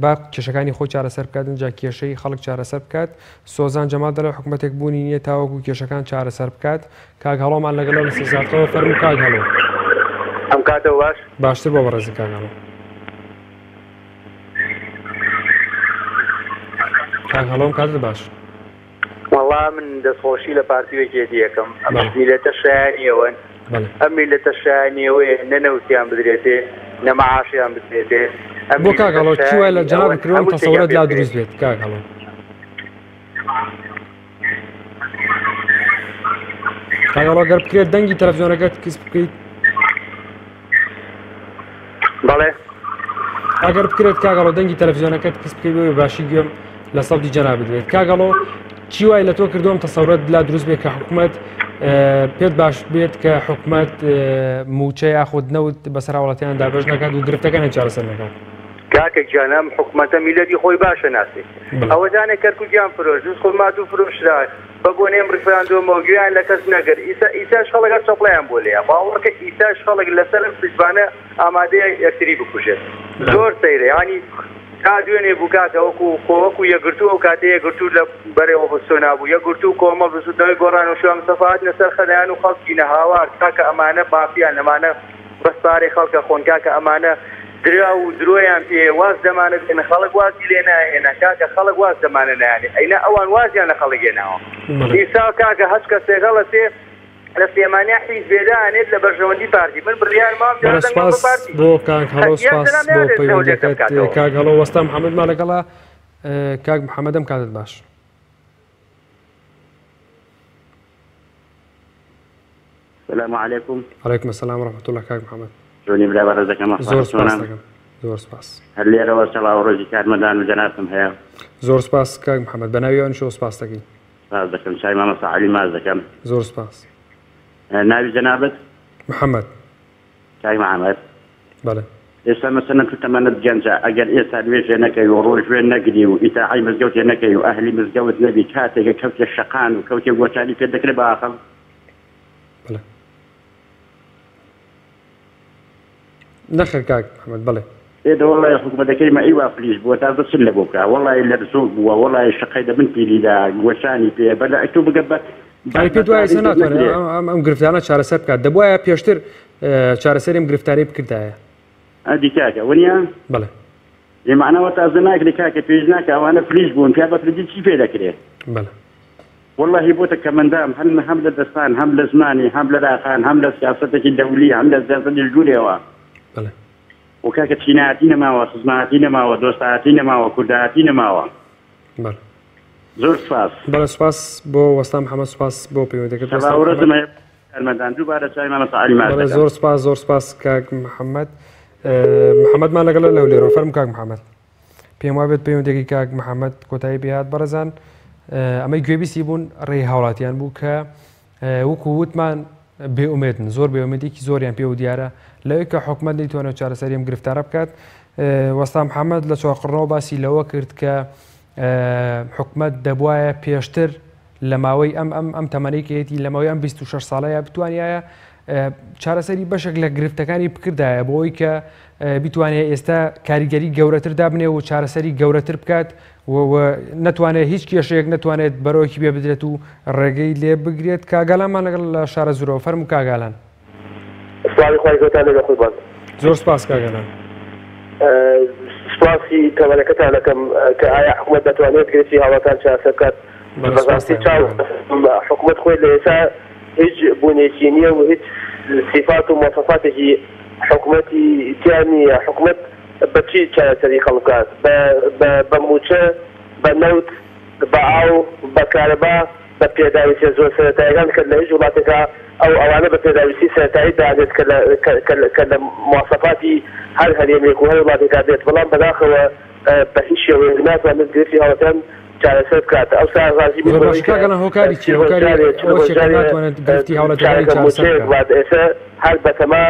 با کێشەکانی خۆی چارەسەر بکات ئینجا کێشەی خەڵک چارەسەر بکات سۆزان جەمال دەڵێ حکومەتێک بوونی نییە تاوەکو کێشەکان چارەسەر بکات کاک هەڵۆمان لەگەڵە لە سزاتەوە فەرموو کاک هەڵۆ. ئەم کاتەوە باش؟ باشتر بۆ بەڕێزن کاک هەڵۆ. کاک هەڵۆ ئەم کاتت باش. وەڵا من دەستخۆشی لە پارتی و یەکێتی ئەکەم ئەم میلەتە شایانی ئەوەن ئەم میلەتە شایانی ئەوەیە نە نەوتیان بدرێتێ نە مەعاشیان بدرێتێ ئەم بۆ کاک هەڵۆ چی وای لە شایانی جەنابت ئەوەن کردووە ئەم هەموو شتێکیان تەسەورەت پێ لا بکرێ. دروست بێت کاک هەڵۆ؟ کاک هەڵۆ گەر بکرێت دەنگی تەلەفزیۆنەکەت کز بکەیت بەڵێ ئەگەر بکرێت کاک هەڵۆ دەنگی تەلەفزیۆنەکەت کز بکەیت بۆ باشی گوێم لە سەوتی جەنابت بێت کاک هەڵۆ چی وای لە تۆ کردووە ئەم تەسەورەت لا دروست بێت کە حکومەت پێت باش بێت کە حکومەت مووچە یاخود نەوت بەسەر هاوڵاتیان دابەش نەکات و گرفتەکانیان چارەسەر نەکات؟ کاکە گیان ئەم حکومەتە میلەتی خۆی باشە ناسێ ئەوەزانێ کەرکوکیان فرۆشت دوزخورماتوو فرۆشرا بە بۆنەی ئەم ڕیفراندۆمەوە گوێیان لە کەس نەگرت ئیسا ئیساش خەڵک هەر چەپڵەیان بۆ لێیە باوەڕکە ئیساش خەڵک لەسەر ئەم حیزبانە ئامادەیە یەکتری بکوژێت زۆر سەیرە یانی تا دوێنێ بوو کاکە وەکو خۆ وەکو یەکگرتوو ئەو کاتە یەکگرتوو لە بەرێوە بەستۆنا بوو یەکگرتوو کۆمەڵ بزوتنەوەی گۆڕان و شوان مستەفا هاتنە سەر خەدایان و خەڵکی نە هاوار کاکە ئەمانە مافیان ئەمانە بەس پارەی خەڵکە خۆن کاکە ئەمانە دراو و درۆیان پێیە واز لەمانە بێنن خەڵک وازی لێ ناهێنا کاکە خەڵک واز لەمانە نایەنێ ئەینا ئەوان وازیان لە خەڵک هێناوە ئیسا کاکە هەچ کەسێک هەڵەسێ لە سلێمانیا حیزبێ دانێت لە بەرژەوەندی پارتی من بڕیار مام بەڵێ جارە دەنگم بە سوپاس پارتی بۆ کاک هەڵۆ یان سوپاس جەناب بۆ نایەنێت هەولێر پەیوەندیەکەت بکاتەوە. کاک هەڵۆ وەستا محەمەدمان لەگەڵە کاک محەمەد ئەم کاتت باش. سلام علیکم. علیکم السلام و رحمة اللە کاک محمد. چۆنی برا بەڕێزەکەم زۆر ئەخوا سپاس چۆنە؟ دەکەم زۆر سپاس. هەر لێرەوە سڵاو ڕێزی کارمەندان و جەنابتم هەیە. زۆر سپاس کاک محمد بە ناوی ئەوانیشەوە سپاس دەکەین. سپاس دەکەم چای مامۆستا عەلی ماچ دەکەم. زۆر سپاس. ناوی جەنابت؟ محمد. کاک محمد. بەڵێ. ئێستا مەسەلەن تو تەمەنت گەنجە ئەگەر ئێستا نوێژێ نەکەی و ڕۆژوێ نەگری و ئیتاعەی مزگەوتێ نەکەی و ئەهلی مزگەوت نەبی کاتێکە کەوتیە شەقان و کەوتیە گۆچانی پێت دەکرێ بە ئاقڵ؟ بەڵێ. نەخێر کاک محمد بەڵێ. ئێ دە وەڵای حکومەتەکەی مە ئیوا فلیش بووە تازە چ لە بۆ بکا وەڵای لەرزۆک بووە وەڵای شەقەی لە بن پیلی دا گۆچانی پێ بەلە ئەتوو بگە بە. یانی پێت وایە ئێستا ناتوانێت ئەم گرفتانە چارەسەر بکات دەبوایە پێشتر چارەسەری ئەم گرفتانەی بکردایە؟ ئەدی کاکە ونیە؟ بەڵێ. ئێ مەعناوە تازە ناکرێ کاکە پێویست ناکا ئەوانە فلیش بوون پیا بە فلجی چی پێ دەکرێ؟ بەڵێ. وەڵاهی بۆتە کەمەندام هەم هەم لە دەستان هەم لە زمانی هەم لە لاقان هەم لە سیاسەتێکی دەولی هەم لە سیاسەتی ژوورێوە. بەڵێ. و کاکە چینایەتی نەماوە خزمایەتی نەماوە دۆستایەتی نەماوە کوردایەتی نەماوە. بەڵێ. زۆر سوپاس. بەڵێ سوپاس بۆ وەستا محەمەد سوپاس بۆ پەیوەندەکەت وەستا سەبا محەمەد. ورەزم هەیە کارمەندان دووبارە چاوی مامۆستا عەلی ماچ بەڵێ دەکەم. زۆر سوپاس زۆر سوپاس کاک محەمەد محەمەدمان لەگەڵە لە هەولێرەوە فەرموو کاک محەمەد. پێم وابێت پەیوەندەکەی کاک محەمەد کۆتایی پێهات بەڕێزان ئەمەی گوێبیستی بوون ڕێی هاوڵاتیان بوو کە وەکو وتمان بێ ئومێدن، زۆر بێ ئومێدیەکی زۆریان پێوە دیارە لەوەی کە حکومەت نەیتوانێت چارەسەری ئەم گرفتارە بکات. وەستا محەمەد لە چوارقوڕنەوە باسی لەوە کرد کە حکومەت دەبوایە پێشتر لە ماوەی ئەم ئەم ئەم تەمەنەی کە هەیەتی لە ماوەی ئەم 26 ساڵەیە بتوانایە چارەسەری بەشێک لە گرفتەکانی بکردایە بۆ ئەوەی کە بتوانێت ئێستا کاریگەری گەورەتر دابنێ و چارەسەری گەورەتر بکات و نەتوانێت هیچ کێشەیەک نەتوانێت بەرۆکی پێ بدرێت و ڕێگەی لێ بگرێت. کاگالانمان لەگەڵ لە شارەزوورەوە، فەرموو کاگالان. سڵاوی خوای گەورەتان لێبێ قوربان. زۆر سپاس کاگالان. سپاسی تەمەنەکەتان ئەکەم کە ئایا حکومەت دەتوانێت گرفتی هاوڵاتان چارەسەر بکات؟ بەڵێ سپاس بەڕاستی چاو حکومەت خۆی لە ئێستا هیچ بوونێکی نییە و هیچ سیفات و مواسەفاتێکی حکومەتی تیا نییە. حکومەت بە چی چارەسەری خەڵک بکات؟ بە بە بە مووچە، بە نەوت، بە ئاو، بە کارەبا، بە پێداویستیە زۆر سەرەتاییەکان کە لە هیچ وڵاتێکا ئەو ئەوانە بە پێداویستی سەرەتایی دانرێت کە لە کە کە کە لە مواسەفاتی هەر هەرێمێک و هەر وڵاتێکا بێت بەڵام بەداخەوە بە هیچ شێوەیەک ناتوانێت گرفتی هاوڵاتیان چارەسەر بکات ئەوسا ڕازی بووین زۆر بەوەی باشە کە کاک ئەلان هۆکاری 40 چیە ڕۆژ هۆکاری جارێ 40 ئەوە ڕۆژ چیە کە جارێ ناتوانێت گرفتی هاوڵاتیەکانی چارەکە چارەسەر مووچەیەک بکات؟ بات ئێستا هەر بەتەما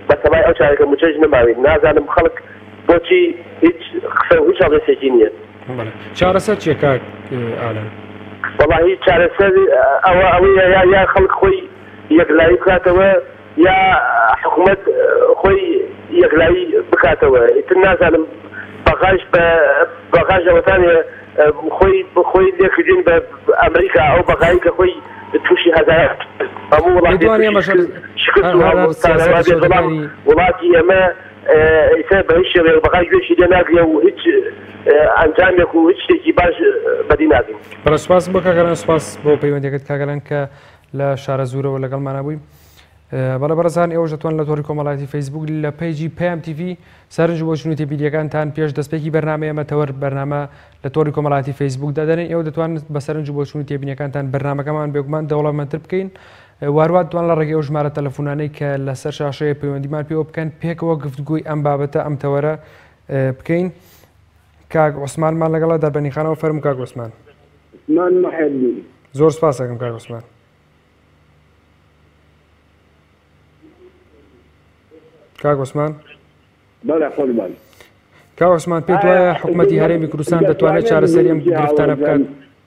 بەتەمای ئەو چارەکە مووچەش نەماوین نازانم خەڵک بۆچی هیچ قسە و هیچ هەڵوێستێکی نییە. بەڵێ چارەسەر چیە کاک ئالان؟ وەڵاهی چارەسەر ئەوە ئەوەیە یا یا خەڵک خۆی یەکلایی بکاتەوە یا حکومەت خۆی یەکلایی بکاتەوە ئیتر نازانم بەغاش بە بەغاش ئەوەتانێ خۆی خۆی لێکردین بە ئەمریکا ئەو بەغایی کە خۆی تووشی هەزاران هەموو وڵاتی پێت وانیە تووشی ئەمەش شکست هەر و هەر هەر هەموو سیاسەتە تاراوە بێت بەڵام چەوتەکانی وڵاتی ئێمە ئیتر بە هیچ شێوەیەک بەغا گوێشی لێ ناگرێ و هیچ ئەنجامێک و هیچ شتێکی باش بەدی ناکەین. بەڵێ سوپاس بۆ کاک ئالان سوپاس بۆ پەیوەندیەکەت کاک ئالان کە لە شارەزوورەوە لەگەڵمانە بووی. بەڵێ بەڕێزان ئێوەش دەتوان لە تۆڕی کۆمەڵایەتی فەیسبوک لە پەیجی پەیام تیڤی سەرنج و بۆچون و تێبینیەکانتان پێش دەستپێکی بەرنامەی ئێمە تەوەر بەرنامە لە تۆڕی کۆمەڵایەتی فەیسبوک دادەنێن ئێوە دەتوان بە سەرنج و بۆچون و تێبینیەکانتان بەرنامەکەمان بێگومان دەوڵەمەندتر بکەین واروات دەتوان لە ڕێگەی ئەو ژمارە تەلەفونانەی کە لەسەر شاشەیە پەیوەندیمان پێوە بکەن پێکەوە گفتگۆی ئەم بابەتە ئەم تەوەرە بکەین کاک عوسمانمان لەگەڵە دەربەنیخانەوە فەرموو کاک عوسمان. عوسمان محێدین. زۆر سپاس ئەکەم کاک عوسمان. کاک عوسمان. بەڵێ قوربان. کاک عوسمان پێت وایە حکومەتی هەرێمی کوردستان دەتوانێت چارەسەری ئەم گرفتانە بکات؟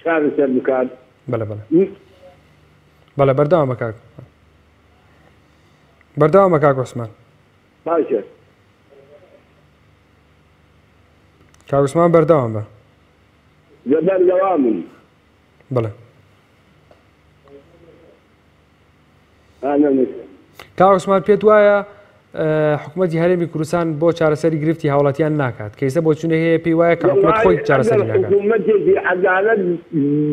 چارەسەر بکات. بەڵێ بەڵێ. بەڵێ بەردەوام بە کاک بەردەوام بە کاک عوسمان. باشە. کاک عوسمان بەردەوام بە. بەردەوامم. بەڵێ. کاک عوسمان پێت وایە حکوومەتی هەرێمی کوردستان بۆ چارەسەری گرفتی هاوڵاتیان ناکات کە ئێستا بۆچوونێک هەیە پێی وایە کە حکوومەت خۆی چارەسەری ناکات. حکوومەتێکی عەدالەت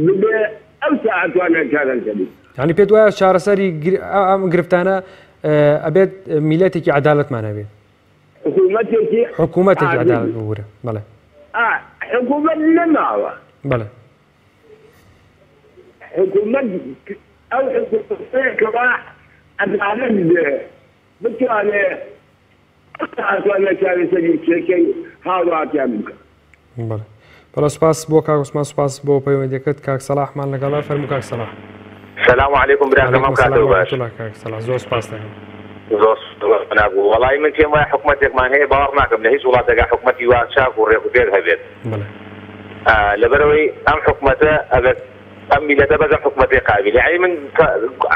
ببێ ئەوسا ئەتوانێت چارەسەری. یانی پێت وایە چارەسەری ئەم گرفتانە ئەبێت میلەتێکی عەدالەتمان هەبێت. حکوومەتێکی حکوومەتێکی عەدالەت ببورە بەڵێ. حکوومەت نەماوە. بەڵێ. حکوومەت ئەو حکوومەتەیە کەوا عەدالەت بێ بتوانێ ئەتوانێ چارەسەری کێشەی هاوڵاتیان بکا. بەڵێ بەڵێ سوپاس بۆ کاک عوسمان سوپاس بۆ پەیوەندیەکەت کاک سەڵاحمان لەگەڵە فەرموو کاک سەڵاح. سلام علیکم براکەم علیکم ئەم السلام کاتەو و باش. رحمة اللە کاک سەڵاح زۆر سوپاس دەکەم. زۆر سوپاس نابوو وەڵایی من پێم وایە حکومەتێکمان هەیە باوەڕ ناکەم لە هیچ وڵاتێکا حکومەتی وا چاک و ڕێک و پێک هەبێت. بەڵێ. لەبەرئەوەی ئەم حکومەتە ئەگەر ئەم میلەتە بەس ئەم حکومەتەی قابیلە یەعنی من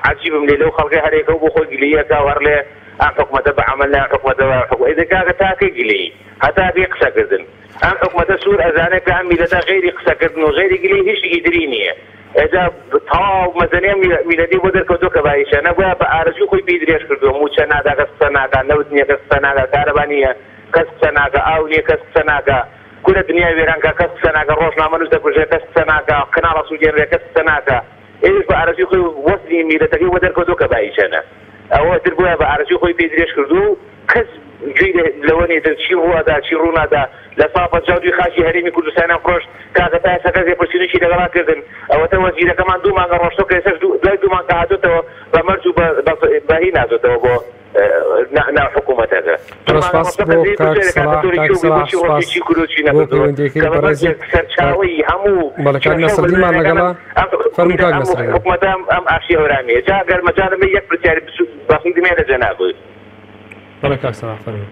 عەجیبم لێ لەو خەڵکەی هەرێکەو بۆ خۆی گلەیی ئەکا و هەرڵێ ئەم حکومەتە بە عەمەل نا ئەم حکومەتە بە حکومەتە ئیدی کاکە تا کەی گلەیی هەتا کەی قسەکردن ئەم حکومەتە سوور ئەزانێ کە ئەم میلەتە غەیری قسەکردن و غەیری گلەیی هیچ شتێکی تری نییە. ئێجا تەواو مەزنەی ئەم میللەتەی بۆ دەرکەوتووە کە بایی چەنە گوایە بە ئارەزووی خۆی پێی درێژ کردووە مووچە نادا کەس قسە ناکا نەوت نییە کەس قسە ناکا کارەبا نییە کەس قسە ناکا ئاو نییە کەس قسە ناکا کورە دنیا وێران کا کەس قسە ناکا ڕۆژنامەنووس دەکوژرێ کەس قسە ناکا کەناڵ ئەسووتێنرێ کەس قسە ناکا ئێویش بە ئارەزووی خۆی وەزنی میللەتەکەی بۆ دەرکەوتووە کە بایی چەنە ئەوە تر گوایە بە ئارەزووی خۆی پێی درێژ کردووە و کەس گوێی لەوە نیە تر چی ڕووئەدا چی ڕوونادا لە ساڵ 52 خاکی هەرێمی کوردستانیان فرۆشت کاکە تا ئێستا کەس لێپرسینەوەیەکی لەگەڵا کردن ئەوەتە وەزیرەکەمان دوو مانگە ڕۆشتوە کە ئێستاش دوای دوو مانگ کە هاتۆتەوە بە مەرج و بە هین هاتۆتەوە بۆ ناو حکوومەتەکە زۆر سپاس بۆ کاک سەڵاح کاک سەڵاح سپاس بۆ پەیوەندیەکەی بەڕێزت سەرچاوەی هەموو بەڵێ کاک نەسرەدینمان لەگەڵە فەرموو کاک نەسرەدین. حکومەتە ئەم ئاشی هەورامیە جا گەر مەجالم بێ یەک پرسیاری بچووک بەخیلم هەیە لە جەنابت. بەڵێ کاک سەڵاح فەرموو.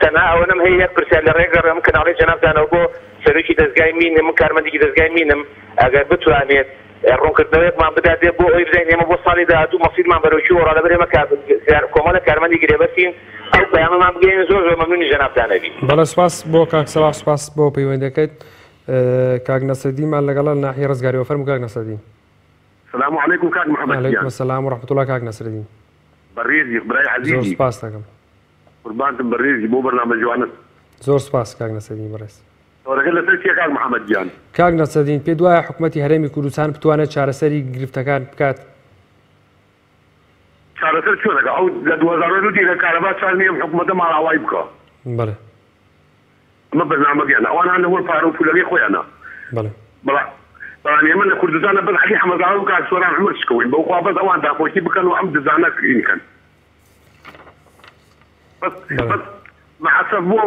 تەنها ئەوەنەم هەیە یەک پرسیار لە ڕێگە ڕێم کەناڵی جەنابتانەوە بۆ سەرۆکی دەزگای مین من کارمەندێکی دەزگای مینم ئەگەر بتوانێت ڕوونکردنەوەیەکمان بداتێ بۆ ئەوەی بزانین ئێمە بۆ ساڵی داهاتوو مەسیرمان بەرەو کوێ وەڕا لەبەر ئێمە کۆمەڵێک کارمەندی گرێبەستین ئەو پەیامەمان بگەیەنن زۆر زۆر مەمنونی جەنابتان ئەبین. بەڵێ سوپاس بۆ کاک سەڵاح سوپاس بۆ پەیوەندەکەت کاک نەسرەدینمان لەگەڵە لە ناحیەی ڕزگاریەوە فەرموو کاک نەسرەدین. سلام علیکم کاک محمد گیان. علیکم السلام و رحمة اللە کاک نەسرەدین. بەڕێزی برای زۆر عەزیزی. سوپاست دەکەم. قوربانتم بەڕێزی بۆ بەرنامە جوانەت. زۆر سوپاس کاک نەسرەدین بەڕێز. تەوەرەکە لەسەر چیە کاک محمد گیان؟ کاک نەسرەدین پێت وایە حکومەتی هەرێمی کوردستان بتوانێت چارەسەری گرفتەکان بکات؟ چارەسەر چۆن ئەکا؟ ئەو لە 2002 دیکە کارەبا چاک نیە ئەم حکومەتە ماڵئاوایی بکا. بەڵێ. ئەمە بەرنامەگەیانە ئەوان هەر لەوەر پارە و پولەکەی خۆیانە. بەڵێ. بەڵام بەڵام ئێمە لە کوردستانە بەس عەلی حەمەزاوە و کاک سۆران عومەر شکەوەین بەوخوا بەس ئەوان داکۆکی بکەن و ئەم دزانە ئین کەن. بەس بەس مەعەسەف بۆ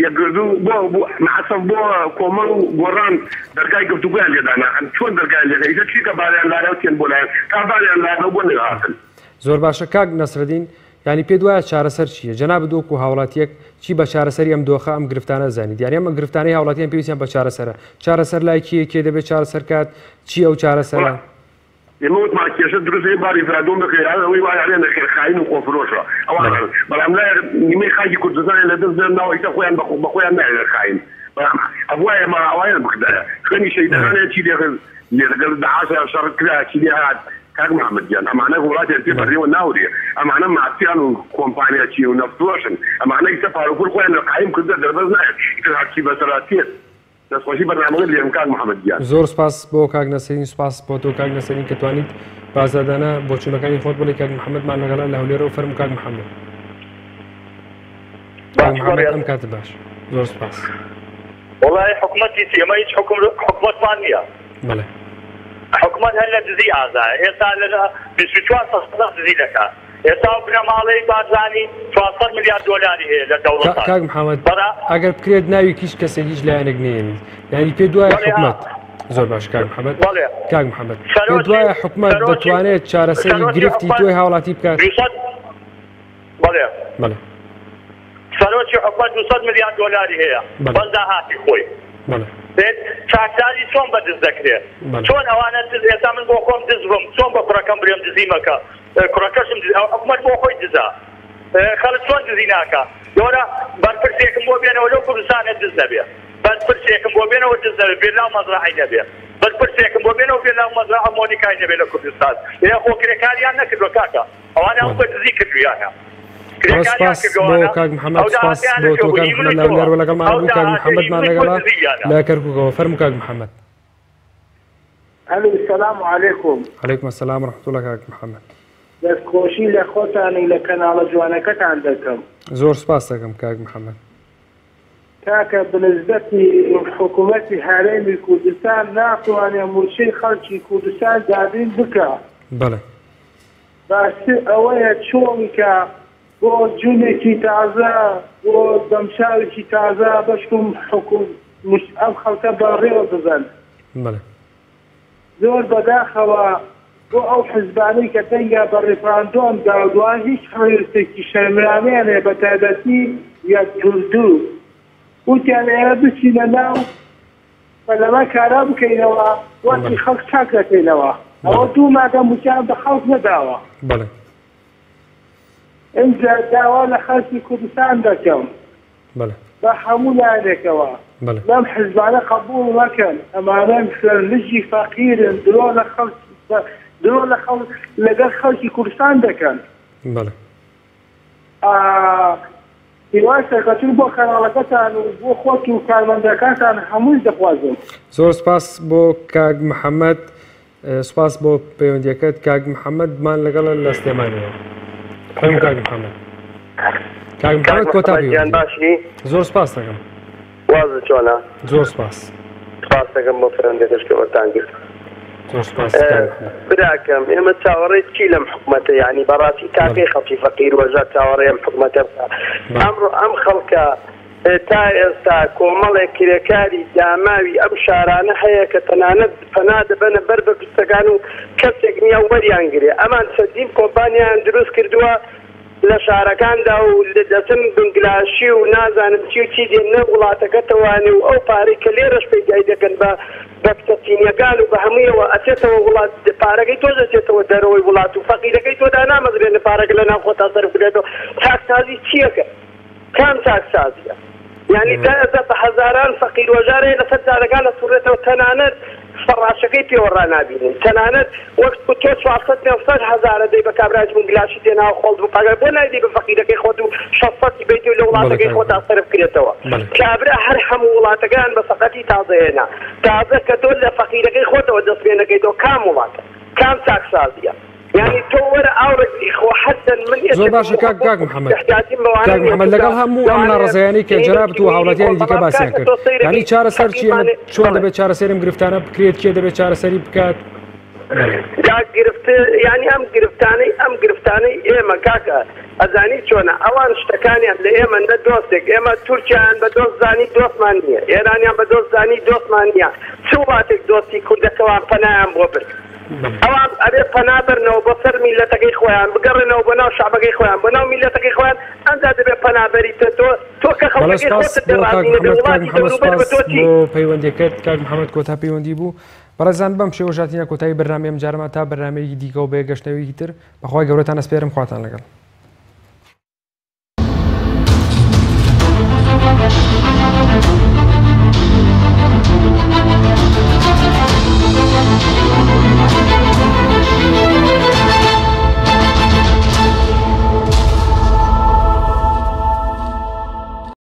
یەکگردوو بۆ بۆ مەعەسەف بۆ کۆمەڵ و گۆڕان دەرگای گفتوگۆیان لێ دانا ئەم چۆن دەرگایان لێ ئیتر چیکە باریان لایە و تێن بۆ لایان تا باریان لایەنەوە بۆ نەهاتن. زۆر باشە کاک نەسرەدین یانی پێت وایە چارەسەر چییە؟ جەنابت وەکو هاوڵاتییەک چی بە چارەسەری ئەم دۆخە ئەم گرفتانە زانیت؟ یانی ئەم گرفتانەی هاوڵاتیان پێویستیان بە چارەسەرە چارەسەر لای کێیە کێ دەبێت چارەسەر کات چی ئەو چارەسەرە؟ ئێمە وتمان کێشە دروست هەیە با ریفراندۆم بکرێت هەر ئەوەی وایە ئەرێ نەخێر خاین و خۆفرۆشە ئەوان بەڵێ. بەڵام لایەک نیمەی خاکی کوردستانیان لە دەست دەرناوە ئیستا خۆیان بە بە خۆیان نایەوێت خاین بەڵام ئەبوایە ماڵئاوایان بکردایە خوێنی شەهیدەکانیان چی لێ لێ لەگەڵ داعشا شەڕ کرا چی لێ هات کاک محمد گیان ئەمانە وڵاتیان پێ بەڵێ. بەڕێوە ناورێ ئەمانە مافیان و کۆمپانیا چین و نەفتفرۆشن ئەمانە ئیستا پارەوپول خۆیان قایم کردە دەربەست نایەت ئیتر هەرچی بەسەرا تێت دەستخۆشی بەرنامەکەت لێکم کاک محمد گیان. زۆر سپاس بۆ کاک نەسرین سپاس بۆ تۆ کاک نەسرین کە توانیت بە ئازادانە بۆچوونەکانی خۆت بڵێی کاک محمدمان لەگەڵە لە هەولێرەوە فەرموو کاک محمد کاک باش محمد بەڕێز ئەم کاتت باش زۆر سپاس. وەڵای حکومەتی چی ئێمە هیچ حکوم حکومەتمان نییە بەڵێ. حکومەت هەر لە دزی ئازایە ئێستا لە 24 ساڵە دزی دەکات ئێستا ئەو بنەماڵەی بارزانی 400 ملیار دۆلاری هەیە لە دەوڵەتان کاک محمد بەڕا ئەگەر بکرێت ناوی هیچ کەسێک هیچ لایەنێک نەیەنیت یعنی پێت وایە بەڵێ حکومەت زۆر باش کاک محمد بەڵێ کاک محمد پێت سەرۆکی وایە حکومەت سەرۆکی دەتوانێت چارەسەری سەرۆکی گرفتی حکومەت تۆی هاوڵاتی بکات 200 بەڵێ بەڵێ سەرۆکی حکومەت 200 ملیار دۆلاری هەیە بەڵێ بەس داهاتی خۆی بەڵێ بێت چاکسازی چۆن بە دز دەکرێت بەڵێ چۆن ئەوانە دز ئێستا من بۆ خۆم دز بم چۆن بە کوڕەکەم برێم دزی مەکە کوڕەکەشم دز ئەو حکومەت بۆ خۆی دزە خەڵک چۆن دزی ناکا گەورە بەرپرسێکم بۆ بێنەوە لەو کوردستانە دز نەبێ بەرپرسێکم بۆ بێنەوە دز نەبێ ڤێلا و مەزرەعەی نەبێ بەرپرسێکم بۆ بێنەوە ڤێلا و مەزرەعە مۆنیکای نەبێ لە کوردستان ئێ خۆ کرێکاریان نەکردوە کاکە ئەوانە هەموو بەڵێ بە دزی کردویانە بەڵێ کرێکاریان سپاس بۆ کردوانە کاک محمد ئەو سپاس داهاتەیان بۆ لە تۆ کوێ بوو کاک هی من محمد و لە تۆ هەولێرەوە لەگەڵمانە ئەو بوو کاک داهاتە هی محمدمان من و تۆ لەگەڵە دزیویانە. لە کەرکوکەوە فەرموو کاک محمد. ئەلو سلام علیکم. علیکم السلام ورحمة اللە کاک محمد. دەست خۆشی لە خۆتان و لە کەناڵە جوانەکەتان دەکەم. زۆر سپاست دەکەم کاک محمد. کاکە بنسبەتی حکومەتی هەرێمی کوردستان ناتوانێ موچەی خەڵکی کوردستان دابین بکا. بەڵێ. باشتر ئەوەیە چۆن کە بۆ جونێکی تازە بۆ دەمچاوێکی تازە بەشکم حکوم ئەم خەڵکە بەڕێوە ببەن. بەڵێ. زۆر بەداخەوە بۆ ئەو حزبانەی کە دەنگیان بە ڕیفراندۆم داوە هیچ هەڵوێستێکی شەرمنانەیان هەیە بەتایبەتی یەکگرتوو وتیان ئێمە بچینە ناو پەرلەمان کارا بکەینەوە وەزعی خەڵک چاک دەکەینەوە ئەوە دوو مانگە موچەیان بە خەڵک نەداوە. بەڵێ. ئینجا داوا لە خەڵکی کوردستان دەکەم. بە هەموو لایەنێکەوە لەم حزبانە قبوڵ مەکەن ئەمانە خوێنمژی فەقیرن درۆ لە خەڵک درۆ لە خەڵک لەگەڵ خەڵکی کوردستان دەکەن. بەڵێ. هیوای سەرکەوتن بۆ کەناڵەکەتان و بۆ خۆت و کارمەندەکانتان هەمووی دەخوازم. زۆر سپاس بۆ کاک محەممەد سپاس بۆ پەیوەندیەکەت کاک محەممەد مان لەگەڵە لە سلێمانیەوە فەرموو کاک محەممەد کاک محەممەد کۆتا گیان باشی زۆر سپاس دەکەم وازت چۆنە زۆر سپاس سپاس دەکەم بۆ پەیوەندیەکەش کە وەرتان گرت زۆر سپاس براکەم ئێمە چاوەڕێی چی لەم حکومەتە یعنی بەڕاستی تاکەی خەڵکی فەقیر وەژار چاوەڕێ ئەم حکومەتە بکە ئەمڕۆ ئەم خەڵکە تا ئێستا کۆمەڵێک کرێکاری داماوی ئەم شارانە هەیە کە تەنانەت پەنا دەبەنە بەر بەرپرسەکان و کەسێک نییە وەریان گرێ. ئەمان چەندین کۆمپانیایان دروست کردووە لە شارەکاندا و دەچن بنگلاشی و نازانم چی و چی دێننە وڵاتەکەتەوانێ و ئەو پارەی کە لێرەش پەیدای دەکەن بە بە کچە چینیەکان و بە هەموویەوە ئەچێتەوە وڵات پارەکەی تۆش ئەچێتەوە دەرەوەی وڵات و فەقیرەکەی تۆ دانامەزرێنن پارەکە لە ناو خۆتا سەرف بکرێتەوە. چاکسازی چیەکە؟ کام چاکسازیە؟ یانی تا ئێستا بە هەزاران فەقیر وەژار هەیە لەسەر جادەکان ئەسوڕێتەوە تەنانەت فەڕاشەکەی پێوە ڕانابینن تەنانەت وەک تۆ 400 500 هەزارە دەی بە کابرایەکی بنگلاشی تێناوە خۆڵ بوو پاگەر بۆ نایدەی بە فەقیرەکەی خۆت و 600 ی بەیت و لە وڵاتەکەی خۆتا سەرف کرێتەوە کابرا هەر هەموو وڵاتەکەیان بە سەقەتی تازە هێنا تازە کە تۆ لە فەقیرەکەی خۆتەوە دەست پێ نەکەیتەوە کام وڵاتە کام چاکسازیە یانی تۆ وەرە ئاوڕێک بی خۆ حەدەن من زۆر باشە کاک کاک محمد کاک محمد لەگەڵ هەموو ئەم ناڕەزایانەی کە جەنابت و هاوڵاتیانی دیکە باسیان کرد یانی چارەسەر چییە چۆن دەبێت چارەسەری ئەم گرفتانە بکرێت کێ دەبێت چارەسەری بکات کاک گرفت یانی ئەم گرفتانەی ئەم گرفتانەی ئێمە کاکە ئەزانی چۆنە ئەوان شتەکانیان لە ئێمە نە دۆستێک ئێمە تورکیایان بە دۆست زانی دۆستمان نییە ئێرانیان بە دۆست زانی دۆستمان نییە چ وڵاتێک دۆستی کوردەکەوان پەنایان بۆ برد ئەوان ئەبێ پەنا بەرنەوە بۆ سەر میللەتەکەی خۆیان، بگەڕێنەوە بۆ ناو شەعبەکەی خۆیان، بۆ ناو میللەتەکەی خۆیان، ئەنجا دەبێ پەنا بەریتە تۆ، تۆ کە بەڵێ خەڵکەکەی سپاس خۆتت لێ بۆ کاک ڕازی نەبێ، محەمەد کاک وڵاتی محەمەد دەوروبەر بە سپاس تۆ چی؟ بۆ پەیوەندیەکەت کاک محەمەد کۆتا پەیوەندی بوو بەڕێزان بەم شێوەش هاتینە کۆتایی بەرنامەی ئەمجارەمان تا بەرنامەیەکی دیکە و بە یەکگەشتنەوەیەکی تر بەخوای گەورەتان ئەسپێرم خواتان لەگەڵ.